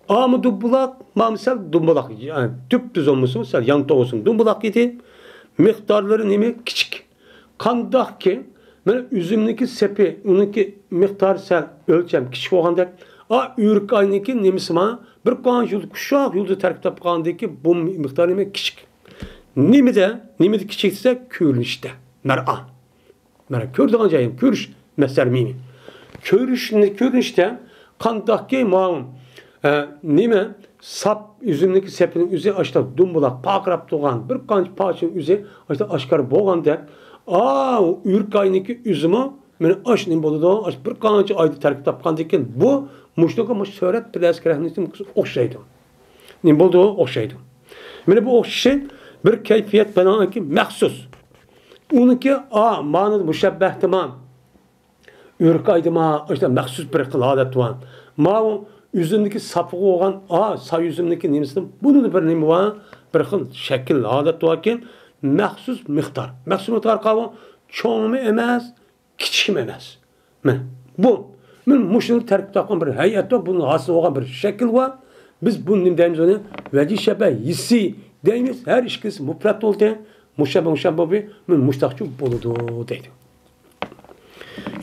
ئامۇ دۇمبۇلاق، مامۇ سەل دۇمبۇلاق، يەنى دۈپدۈز بولمىسۇن، سەل يانتۇ بولسۇن، دۇمبۇلاق ئىدى. مىقدارلىرى نېمە؟ كىچىك. قانداقكى، مانا ئۈزۈمنىڭكى سېپى، ئۇنىڭكى مىقدارى سەل ئۆلچەم كىچىك بولغاندەك، ئا، ئۆرۈك ئاينىڭكى نېمىسى ما، بىر قانچە يۇلتۇز، ئۇششاق يۇلتۇز تەركىب تاپقاندىكى بۇ مىقدار نېمە؟ كىچىك. نېمىدە؟ نېمىدە كىچىك دېسە، كۆرۈنۈشتە. مەرئا. مانا كۆرىدىغان جايىم، كۆرۈش مەسدەر مىمى. كۆرۈشنى، كۆرۈنۈشتە قانداقكى ماۋۇ، ئە، نېمە، ساپ ئۈزۈمنىڭكى سېپىنىڭ ئۆزى ئاشتا دۇمبۇلاق پارقىراپ تۇرغان بىر قانچە پارچىنىڭ ئۆزى ئاشتا ئاشكارا بولغاندەك، ئا، ئۆرۈك ئاينىڭكى ئۆزىمۇ مانا ئاش نېمە بولىدۇ؟ ئاش بىر قانچە ئايدا تەركىب تاپقاندىن كېيىن بۇ مۇشۇنىڭغا مۇشۇ سۈرەت بىلەسكە رەھمىتىم ئوخشايدۇ. نېمە بولىدۇ؟ ئوخشايدۇ. مانا بۇ ئوخشىشى بىر كەيپىيات بىلەنكى مەخسۇس. ئۇنىڭكى، ئا، مانىدا مۇشەببەھتىما، ئۆرۈك ئايدىما، ئاشۇنداق مەخسۇس بىر خىل ھالەت بار. ماۋۇ ئۈزۈمدىكى ساپىغا بولغان، ئا، ساي ئۈزۈمدىكى نېمىسىدىن بۇنىڭدا بىر نېمە بار؟ بىر خىل شەكىل، ھالەت باركەن، مەخسۇس مىقدار. مەخسۇس مىقدار قاۋۇ چوڭمۇ ئەمەس، كىچىكمۇ ئەمەس. مانا بۇ، مانا مۇشۇنى تەركىب تاپقان بىر ھەيئەت بار، بۇنىڭ ھاسىل بولغان بىر شەكىل بار. بىز بۇنى نېمە دەيمىز ئۇنى؟ ۋەجى شەبە ھېسسىي دەيمىز. ھەر ئىككىلىسى مۇپرەت بولدى. مۇشەببە، مۇشەببە بى، مانا مۇشتاقچۇ بولىدۇ دەيدۇ.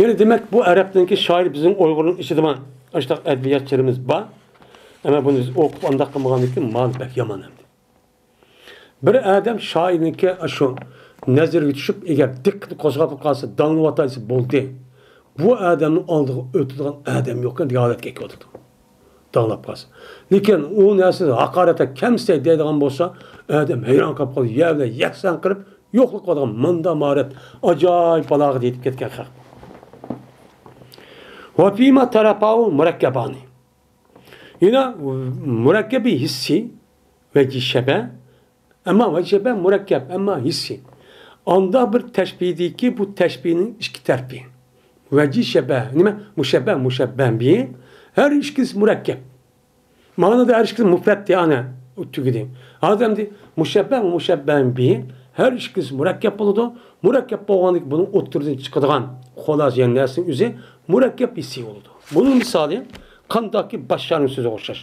يەنى دېمەك، بۇ ئەرەبنىڭكى شائىرى بىزنىڭ ئۇيغۇرنىڭ ئىچىدىمۇ ئاشۇنداق ئەدەبىياتچىلىرىمىز بار. ئەمما بۇنى بىز ئوقۇپ ئانداق قىلمىغاندىن كېيىن مانا بەك يامان ئەمدى. بىر ئادەم شائىرنىڭكى ئاشۇ نەزىرىگە چۈشۈپ، ئەگەر دىققىتى قوزغاپ قالسا، داڭلىۋاتايسا بولدى. بۇ ئادەمنىڭ ئالدىغا ئۆتىدىغان ئادەم يوقكەن دېگەن ھالەتكە كېلىۋاتىدۇ. داڭلاپ قالسا. لېكىن ئۇ نەرسىنى ھاقارەتلەپ كەمسىتەي دەيدىغان بولسا، ئادەم ھەيران قېلىپ قالىدۇ، يەر بىلەن يەكسان قىلىپ يوقلۇق قىلىدىغان ماندا ماھارەت، ئاجايىپ بالاغەت يېتىپ كەتكەن خەق. ۋەفىما تەرەپاۋۇ مۇرەككەبانى. يەنە مۇرەككەبى ھېسسىي ۋەجى شەبە، ئەمما ۋەجى شەبە مۇرەككەپ، ئەمما ھېسسىي. ئاندا بىر تەشبىھدىكى بۇ تەشبىھنىڭ ئىككى تەرىپى. ۋەجى شەبە، نېمە؟ مۇشەببە، مۇشەببەن بىھى. ھەر ئىككىسى مۇرەككەپ. مانىدا ھەر ئىككىسى مۇپرەت دېگەن تۈگىدى. ھازىر ئەمدى مۇشەببە ۋە مۇشەببەن بىھى ھەر ئىككىسى مۇرەككەپ بولىدۇ. مۇرەككەپ بولغاندىكىن بۇنىڭ ئوتتۇرىدىن چىقىدىغان خۇلاسە، يەنى نەرسىنىڭ ئۆزى مۇرەككەپ ھېسسىي بولىدۇ. بۇنىڭ مىسالى قانداقكى باششانىڭ سۆزىگە ئوخشاش.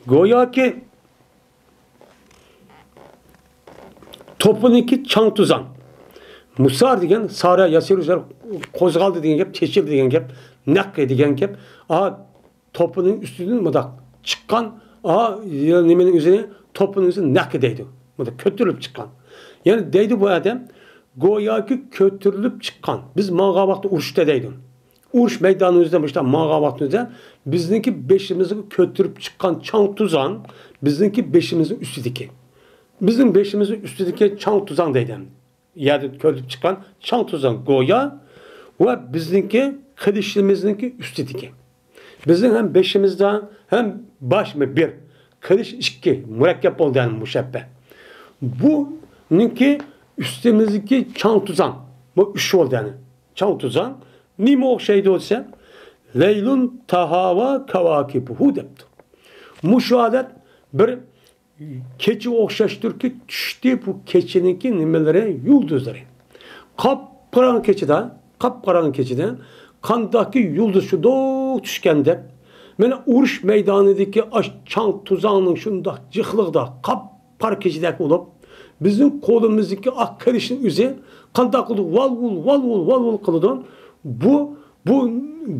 گوياكى توپىنىڭكى چاڭ-توزان. مۇسار دېگەن سارا ياسىرۇ، قوزغالدى دېگەن گەپ، چېچىلدى دېگەن گەپ، نەققى دېگەن گەپ. ئا، توپىنىڭ ئۈستىدىن مۇنداق چىققان، ئا، نېمىنىڭ ئۆزىنى، توپىنىڭ ئۆزىنى نەققى دەيدۇ. مۇنداق كۆتۈرۈلۈپ چىققان. يەنى دەيدۇ بۇ ئادەم، گوياكى كۆتۈرۈلۈپ چىققان. بىز ماڭغان ۋاقىتتا ئۇرۇشتا دەيدۇ. ئۇرۇش مەيدانىمىزدا مۇشۇنداق ماڭغان ۋاقتىمىزدا بىزنىڭكى بېشىمىزغا كۆتۈرۈپ چىققان چاڭ-توزان بىزنىڭكى بېشىمىزنىڭ ئۈستىدىكى. بىزنىڭ بېشىمىزنىڭ ئۈستىدىكى چاڭ-توزان دەيدۇ. يەردىن كۆرۈلۈپ چىققان چاڭ توزان گويا ۋە بىزنىڭكى قىلىچلىرىمىزنىڭكى ئۈستىدىكى. بىزنىڭ ھەم بېشىمىزدا ھەم باش بىر، قىلىچ ئىككى، مۇرەككەپ بولدى، يەنى مۇشەببە. بۇنىڭكى ئۈستىمىزدىكى چاڭ توزان، بۇ ئۈچ بولدى، يەنى چاڭ توزان نېمە ئوخشايدۇ دېسە، لەيلۇن تاھاۋا كەۋاكىبۇھۇ دەپتۇ. مۇشۇ ھالەت بىر كېچە ئوخشاشتۇركى، چۈشتى بۇ كېچىنىڭكى نېمىلىرى، يۇلتۇزلىرى. قاپقاراڭغۇ كېچىدە، قاپقاراڭغۇ كېچىدە قانداقكى يۇلتۇز شۇنداق چۈشكەندەك، مانا ئۇرۇش مەيدانىدىكى ئاش چاڭ توزاننىڭ شۇنداق جىقلىقىدا قاپقارا كېچىدەك بولۇپ، بىزنىڭ قولىمىزدىكى ئاق قىلىچنىڭ ئۆزى قانداق قىلىدۇ؟ ۋال-ۋۇل، ۋال-ۋۇل، ۋال-ۋۇل قىلىدۇ. بۇ، بۇ،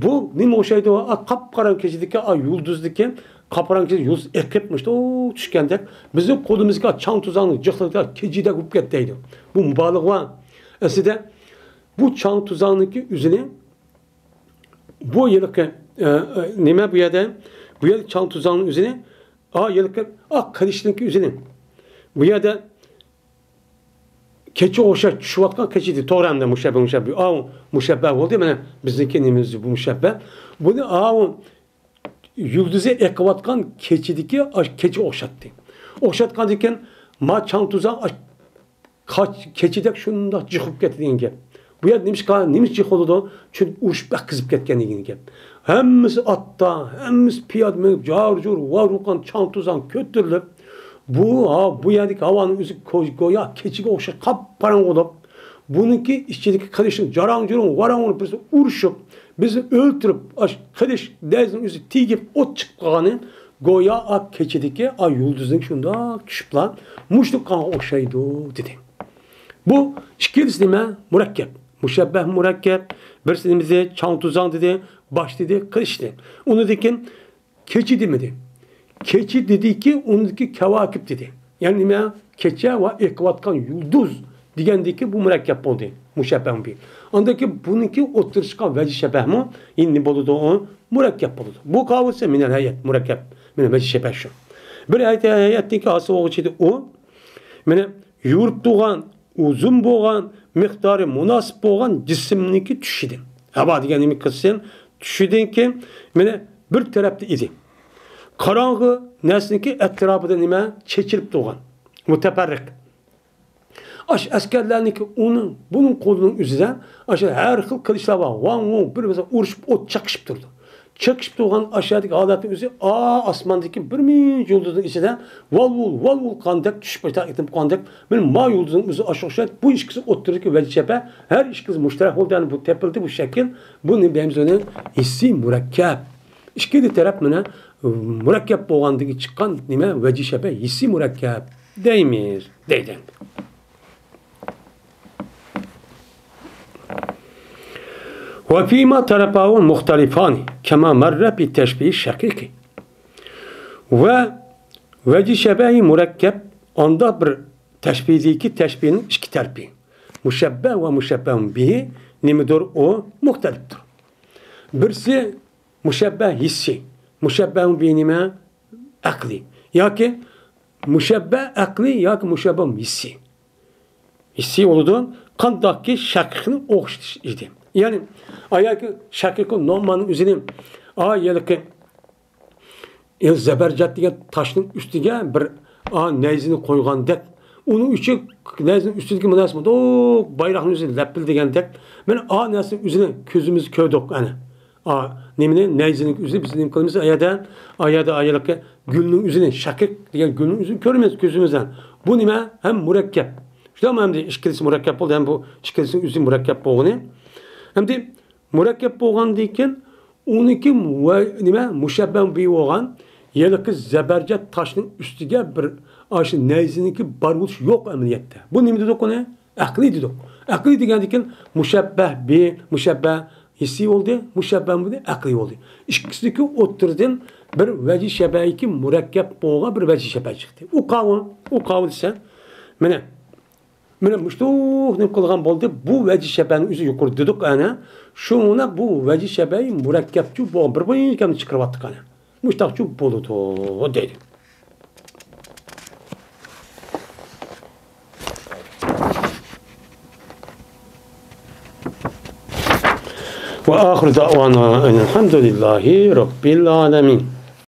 بۇ نېمە ئوخشايدۇ؟ ئا، قاپقاراڭغۇ كېچىدىكى، ئا، يۇلتۇزدىكى، قاپقاراڭغۇ كېچىدە يۇلتۇز ئېقىپ، مۇشۇنداق چۈشكەندەك، بىزنىڭ قولىمىزدىكى چاڭ توزاننىڭ جىقلىقىدا كېچىدەك بولۇپ كەتتى دەيدۇ. بۇ مۇبالىغە. ئەسلىدە بۇ چاڭ توزاننىڭكى ئۆزىنى، بۇ ھېلىقى، ئە، ئە، نېمە بۇ يەردە؟ بۇ يەردە چاڭ توزاننىڭ ئۆزىنى، ئا، ھېلىقى، ئا، قىلىچنىڭكى ئۆزىنى. بۇ يەردە كېچە ئوخشاش چۈشۈۋاتقان كېچە ئىدى. توغرا، ئەمدى مۇشەببە، مۇشەببە. ئاۋۇ مۇشەببە بولدى. مانا بىزنىڭكى نېمىمىز بۇ مۇشەببە. بۇنى ئاۋۇ يۇلتۇزى ئېقىۋاتقان كېچىدىكى ئاش-، كېچە ئوخشاتتى. ئوخشاتقاندىن كېيىن ما چاڭ توزان ئاش-، قاچ-، كېچىدەك شۇنداق جىق بولۇپ كەتتى دېگەن گەپ. بۇ يەردە نېمىشقا، نېمىشقا جىق بولىدۇ؟ چۈنكى ئۇرۇش بەك قىزىپ كەتكەن دېگەن گەپ. ھەممىسى ئاتتا، ھەممىسى پىيادە مېڭىپ، جار-جۇر، ۋار-ۋۇرغان چاڭ توزان كۆتۈرۈلۈپ، بۇ، ھا، بۇ يەردىكى ھاۋانىڭ ئۆزى كو-، گويا كېچىگە ئوخشاش قاپقاراڭغۇ بولۇپ، بۇنىڭكى ئىچىدىكى قىلىچنىڭ جاراڭ-جۇرۇڭ، ۋاراڭ-ۋۇرۇڭ بىرسى ئۇرۇشۇپ، بىزنى ئۆلتۈرۈپ، ئاش قىلىچ نەيزىنىڭ ئۆزى تېگىپ ئوت چىقىپ قالغىنى گويا ئا كېچىدىكى ئا يۇلتۇزنىڭ شۇنداق چۈشۈپلا مۇشۇنداق قىلغانغا ئوخشايدۇ، دېدى. بۇ ئىككىلىسى نېمە؟ مۇرەككەپ. مۇشەببەھ مۇرەككەپ. بىرسى نېمە دېدى؟ چاڭ توزان دېدى، باش دېدى، قىلىچ دېدى. ئۇنىڭدىن كېيىن كېچە دېمىدى. كېچە دېدىكى، ئۇنىڭدىكى كەۋاكىب دېدى. يەنى نېمە؟ كېچە ۋە ئېقىۋاتقان يۇلتۇز دېگەندىكى بۇ مۇرەككەپ بولدى. مۇشەببەھ بىر. ئاندىن كېيىن بۇنىڭكى ئوتتۇرىغا چىققان ۋەجىھ شەبەھمۇ يەنە نېمە بولىدۇ؟ ئۇ مۇرەككەپ بولىدۇ. بۇ قاۋۇسى مىنەل ھەيئەت، مۇرەككەپ. مانا ۋەجىھ شەبەھ شۇ. بىر ھەيئەت، ھەيئەتتىكى ھاسىل بولغۇچى ئىدى ئۇ. مانا يورۇپ تۇرغان، ئۇزۇن بولغان، مىقدارى مۇناسىپ بولغان جىسىمنىڭكى چۈشىدىن. ھاۋا دېگەن نېمە قىلسۇن؟ چۈشىدىن كېيىن مانا بىر تەرەپتە ئىدى. قاراڭغۇ نەرسىنىڭكى ئەتراپىدا نېمە؟ چېچىلىپ تۇرغان. مۇتەپەررىق. ئاشۇ ئەسكەرلەرنىڭكى ئۇنىڭ، بۇنىڭ قولىنىڭ ئۆزىدە ئاشۇ ھەر خىل قىلىچلار بار. ۋاڭ-ۋۇڭ، بىر-بىرسىگە ئۇرۇشۇپ، ئوت چېقىشىپ تۇرىدۇ. چېقىشىپ تۇرغان ئاشۇ يەردىكى ھالەتنىڭ ئۆزى، ئا، ئاسماندىكى بىر مىڭ يۇلتۇزنىڭ ئىچىدە ۋال-ۋۇل، ۋال-ۋۇل قىلغاندەك، چۈشۈپ قالغاندەك، مانا ما يۇلتۇزنىڭ ئۆزى ئاشۇ ئوخشايدۇ. بۇ ئىككىسى ئوتتۇرىدىكى ۋەجىھ شەبەھ، ھەر ئىككىسى مۇشتەرەك بولدى. يەنى بۇ تېپىلدى، بۇ شەكىل. بۇ نېمە دەيمىز ئۇنى؟ ھېسسىي مۇرەككەپ. ئىككىلا تەرەپ مانا مۇرەككەپ بولغاندىن چىققان نېمە؟ ۋەجىھ شەبەھ، ھېسسىي مۇرەككەپ دەيمىز، دەيدۇ. وفيما طرفاه مختلفان كما مر بالتشبيه الشقيق. ۋە ۋەجىھ شەبەھى مۇرەككەپ ئانداق بىر تەشبىھدىكى تەشبىھنىڭ ئىككى تەرىپى. مۇشەببەھ ۋە مۇشەببەھۇن بىھى نېمىدۇر؟ ئۇ مۇختەلىپتۇر. بىرسى مۇشەببەھ ھېسسىي، مۇشەببەھۇن بىھى نېمە؟ ئەقلىي. ياكى مۇشەببەھ ئەقلىي ياكى مۇشەببەھ ھېسسىي. ھېسسىي بولىدۇ. قانداقكى شەقىقنى ئوخشىتىش ئىدى. يەنى، ئاياكى شەقىقۇ نوماننىڭ ئۆزىنى، ئا، ھېلىقى، ئە، زەبەرجەت دېگەن تاشنىڭ ئۈستىگە بىر، ئا، نەيزىنى قويغاندەك، ئۇنىڭ ئۈچۈن نەيزىنىڭ ئۈستىدىكى مۇناسىۋەت، ئۇ بايراقنىڭ ئۆزى لەپىلدىگەندەك، مانا، ئا، نەرسىنىڭ ئۆزىنى كۆزىمىز كۆردۇق، ئەنە. ئا، نېمىنى؟ نەيزىنىڭ ئۆزىنى بىز نېمە قىلىمىز؟ ئايادا، ئايادا ئايالىقى گۈلنىڭ ئۆزىنى، شەقىق دېگەن گۈلنىڭ ئۆزىنى كۆرىمىز كۆزىمىز بىلەن. بۇ نېمە؟ ھەم مۇرەككەپ. شۇنداقمۇ؟ ئەمدى ئىككىلىسى مۇرەككەپ بولدى، ھەم بۇ ئىككىلىسىنىڭ ئۆزى مۇرەككەپ بولغىنى. ئەمدى مۇرەككەپ بولغاندىن كېيىن ئۇنىڭكى ۋە نېمە؟ مۇشەببەھ بىھى بولغان ھېلىقى زەبەرجەت تاشنىڭ ئۈستىگە بىر ئاشۇ نەيزىنىڭكى بار بولۇشى يوق ئەمەلىيەتتە. بۇ نېمە دېدۇق ئۇنى؟ ئەقلىي دېدۇق. ئەقلىي دېگەندىن كېيىن مۇشەببەھ بىھى، مۇشەببەھ ھېسسىي بولدى، مۇشەببەھ بىھى ئەقلىي بولدى. ئىككىسىنىڭكى ئوتتۇرىدىن بىر ۋەجىھ شەبەھىكى مۇرەككەپ بولغان بىر ۋەجىھ شەبەھ چىقتى. ئۇ قاۋۇ، ئۇ قاۋۇ دېسە، مانا، مانا مۇشتۇق نېمە قىلغان بولدى. بۇ ۋەجىھ شەبەھنىڭ ئۆزى يۇقىرىدا دېدۇق ئەنە. شۇڭا بۇ ۋەجىھ شەبەھى مۇرەككەپچۇ بولغان بىر بىر كەمنى چىقىرىۋاتتۇق ئەنە. مۇشتاقچۇ بولىدۇ دەيدۇ. وآخر دعوانا أن الحمد لله رب العالمين.